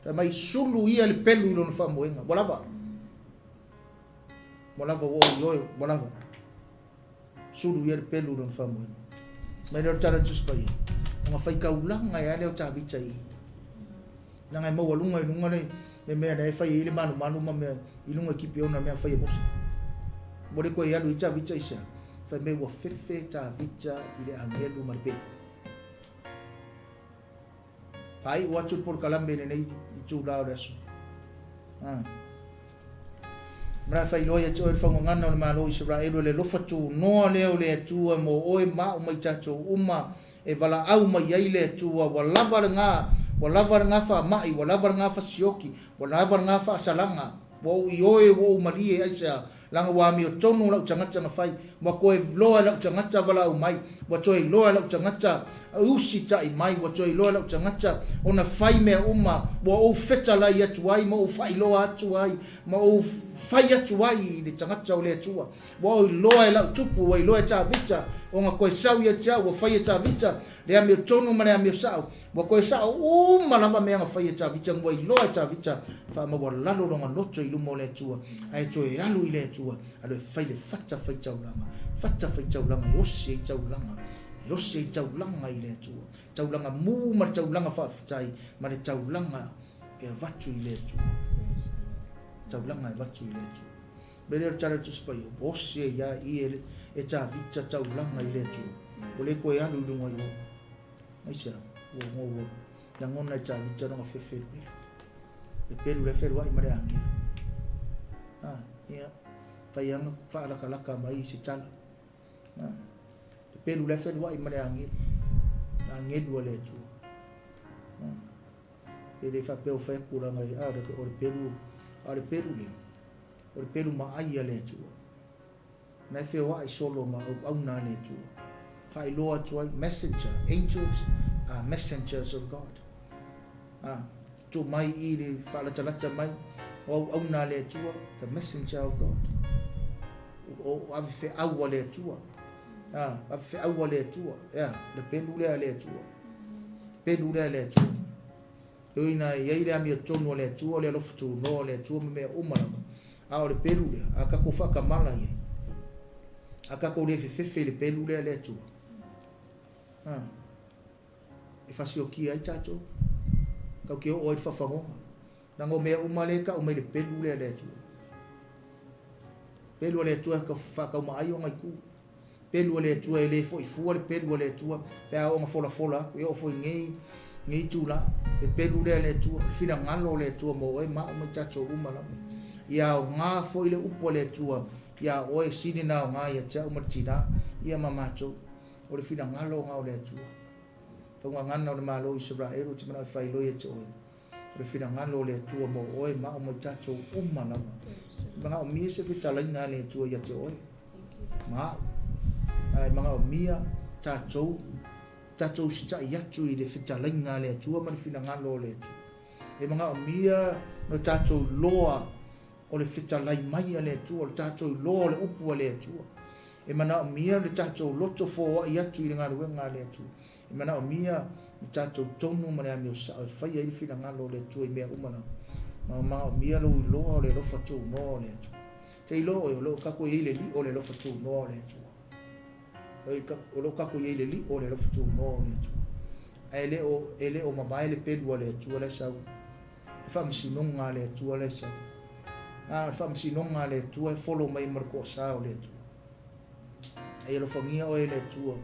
Fai mai, sulu ia le pelu i lona faamoega. Ua lava. Ua lava ua ou ioe, ua lava. Sulu ia le pelu i lona faamoega. Mai lea o le tala o le Tusi Paia, ona faitaulaga e a lea o Tavita i i. Leaga e maualuga i luga le, le mea lea e fai ai le malumalu ma mea i luga i Kipeona mea fai e Mose. Ua le toe alu i Tavita i sea. Fai mai ua fefe Tavita i le agelu ma le pelu. Faaiu atu le polokalame i lenei itula o le aso. Ah. Mea faailoa ia te oe le faugagana o le Malo o Isaraelu, le alofa tunoa lea o le Atua mo oe ma au ma i tatou uma, e valaau mai ai le Atua, ua lava lena, ua lava lena faamai, ua lava lena fasioki, ua lava lena faasalaga, ua ou ioe, ua ou malie, aisea? Leaga ua amiotonu lau tagata na fai, ua toe iloa e lau tagata valaau mai, ua toe iloa e lau tagata usitai mai, ua toe iloa e lau tagata ona fai mea uma, ua ou fetalai atu ai ma ou faailoa atu ai ma ou fai atu ai i le tagata o le Atua. Ua ou iloa e lau tupu, ua iloa e Tavita ona toe sau ia te au, ua fai e Tavita le amiotonu ma le amio sao. Ua toe sao uma lava mea na fai e Tavita, ua iloa e Tavita faamaualalo lona loto i luma o le Atua, ae toe alu i le Atua, alu e fai le fata faitaulaga, fata faitaulaga e osi ai taulaga, e osi ai taulaga i le Atua, taulaga mu ma le taulaga faafetai ma le taulaga e avatu i le Atua. Taulaga e avatu i le Atua. Mea lea o le tala o le Tusi Paia, ua osi ai lava i e Tavita taulaga i le Atua, ua le toe alu i luga i o. Aisea? Ua ua lagona e Tavita lona fefe i le pelu. Le pelu la e feluai ma le agelu. Ah, ia, fai anga faalakalaka mai se tala. Ah, le pelu la e feluai ma le agelu. Agelu a le Atua. Ah, e le faapea o fai atu langa, ah, o le pelu, a o le pelu lea, o le pelu maai a le Atua. Na e feoai solo ma auauna a le Atua. Faailoa atu ai, messenger, angels are messengers of God. Ah, tu mai i le faalatalata mai, o auauna a le Atua, the messenger of God. O ave feau a le Atua. Ah, ave feau a le Atua. Ea, le pelu lea a le Atua. Pelu lea a le Atua. E ui ina i ai le amiotonu a le Atua, o le alofa tunoa o le Atua ma mea uma lava, a o le pelu lea, a tatou faatamala i ai, a tatou le fefefe i le pelu lea a le Atua, a, e fasiokia ai tatou, tatou te oo ai i le fafagoga. Leaga o mea uma lea e tau mai le pelu lea a le Atua. Pelu a le Atua e faataumaai ona itu. Pelu a le Atua e le foi fua le pelu a le Atua pe a oo ina folafola atu, e oo foi i nei, nei itula, le pelu lea a le Atua, le finagalo o le Atua mo oe ma au ma i tatou uma lava. Ia aoga foi le upu a le Atua iā oe, sili ona aoga ia te au ma le tinā, ia ma matou. O le finagalo lena o le Atua. Faugagana o le Malo o Isaraelu, ou te manao e faailoa ia te oe. O le finagalo o le Atua mo oe ma au ma i tatou uma lava. Manaomia se fetalaiga a le Atua ia te oe ma au. Ae manaomia tatou, tatou usitai atu i le fetalaiga a le Atua ma le finagalo o le Atua. E manaomia no tatou iloa o le fetalai mai a le Atua, o le tatou iloa o le upu a le Atua. E manaomia le tatou loto foai atu i le galuega a le Atua. E manaomia le tatou tonu ma le amio sao e fai ai le finagalo o le Atua i mea uma lava. Ma manaomia lou iloa o le alofa tunoa o le Atua. Te iloa oe o lo o tatou i ai le lio o le alofa tunoa o le Atua. O lo o tatou i ai le lio o le alofa tunoa o le Atua. Ae le o, e le o mavae le pelu a le Atua la e sau. Le faamasinoga a le Atua la e sau. A, o le faamasinoga a le Atua e folo mai ma le toasa o le Atua. Ai alofagia oe e le Atua,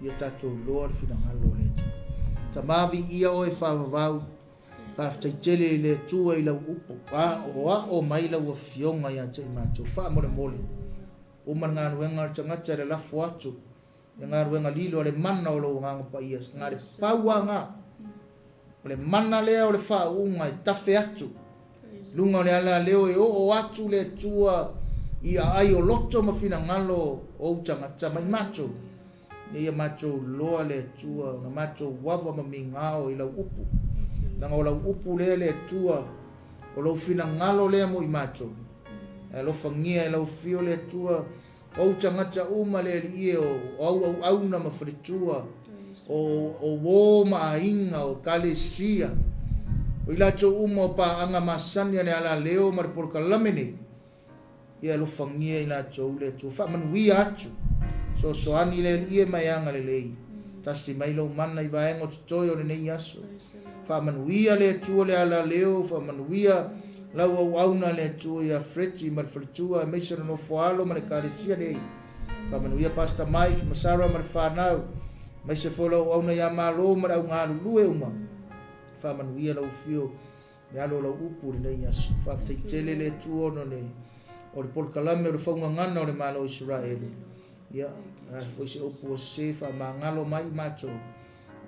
ia tatou iloa le finagalo o le Atua. Tama viia oe faavavau, faafetai tele i le Atua i lau upu, a o ao mai lau Afioga ia te i matou. Faamolemole, uma le galuega a le tagata e lalafo atu. Le galuega lilo a le mana o lou Agaga Paia, na le pau lava na. O le mana lea o le faauuga e tafe atu i luga o le alaleo e oo atu le Atua i aai o loto ma finagalo o ou tagata ma i matou, ina ia matou iloa le Atua ona matou ava ma migao i lau upu. Leaga o lau upu lea le Atua, o lou finagalo lea mo i matou. E alofagia e lau afio le Atua o ou tagata uma le Alii e, o au auauna ma faletua, o uō ma aiga, o ekalesia, o i latou uma o paaga masani a le alaleo ma le polokalame nei, ia alofagia i latou le Atua, faamanuia atu, soasoani le Alii e ma e agalelei, tasi mai lou mana i vaega o totoe o lenei aso. Faamanuia le Atua le alaleo, faamanuia lau auauna le Atua ia Freti ma le faletua aemaise o le nofoaalo ma le ekalesia nei. Faamanuia Pastor Mike ma Sarah ma le fanau, aemaise foi lau auauna ia Malo ma le au galulue uma. Faamanuia lau afio le alo o lau upu i lenei aso. Faafetai tele le Atua ona o le o le polokalame o le faugagana o le Malo o Isaraelu. Ia, a foi se upu ua sese, faamagalo mai i matou.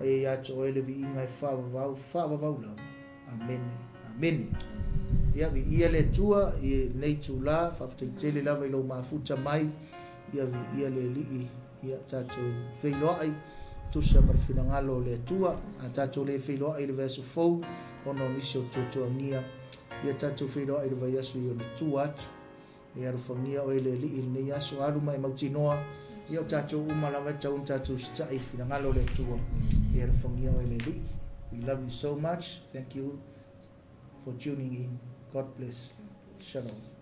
Ae ia te oe le viiga e faavavau, faavavau lava. Amene. Amene. Ia, viia le Atua i lenei itula, faafetai tele lava i lou mafuta mai. Ia, viia le Alii, ia tatou feiloai, tusa ma le finagalo o le Atua. A tatou le feiloai i le vaiaso fou, ona o nisi o tuatuagia, ia tatou feiloai i le vaiaso i ona tua atu. Ia alofagia oe le Alii i lenei aso, alu ma e mautinoa, ia o tatou uma lava e tatau ona tatou usitai i le finagalo o le Atua. Ia alofagia oe le Alii. We love you so much. Thank you for tuning in. God bless. Shalom.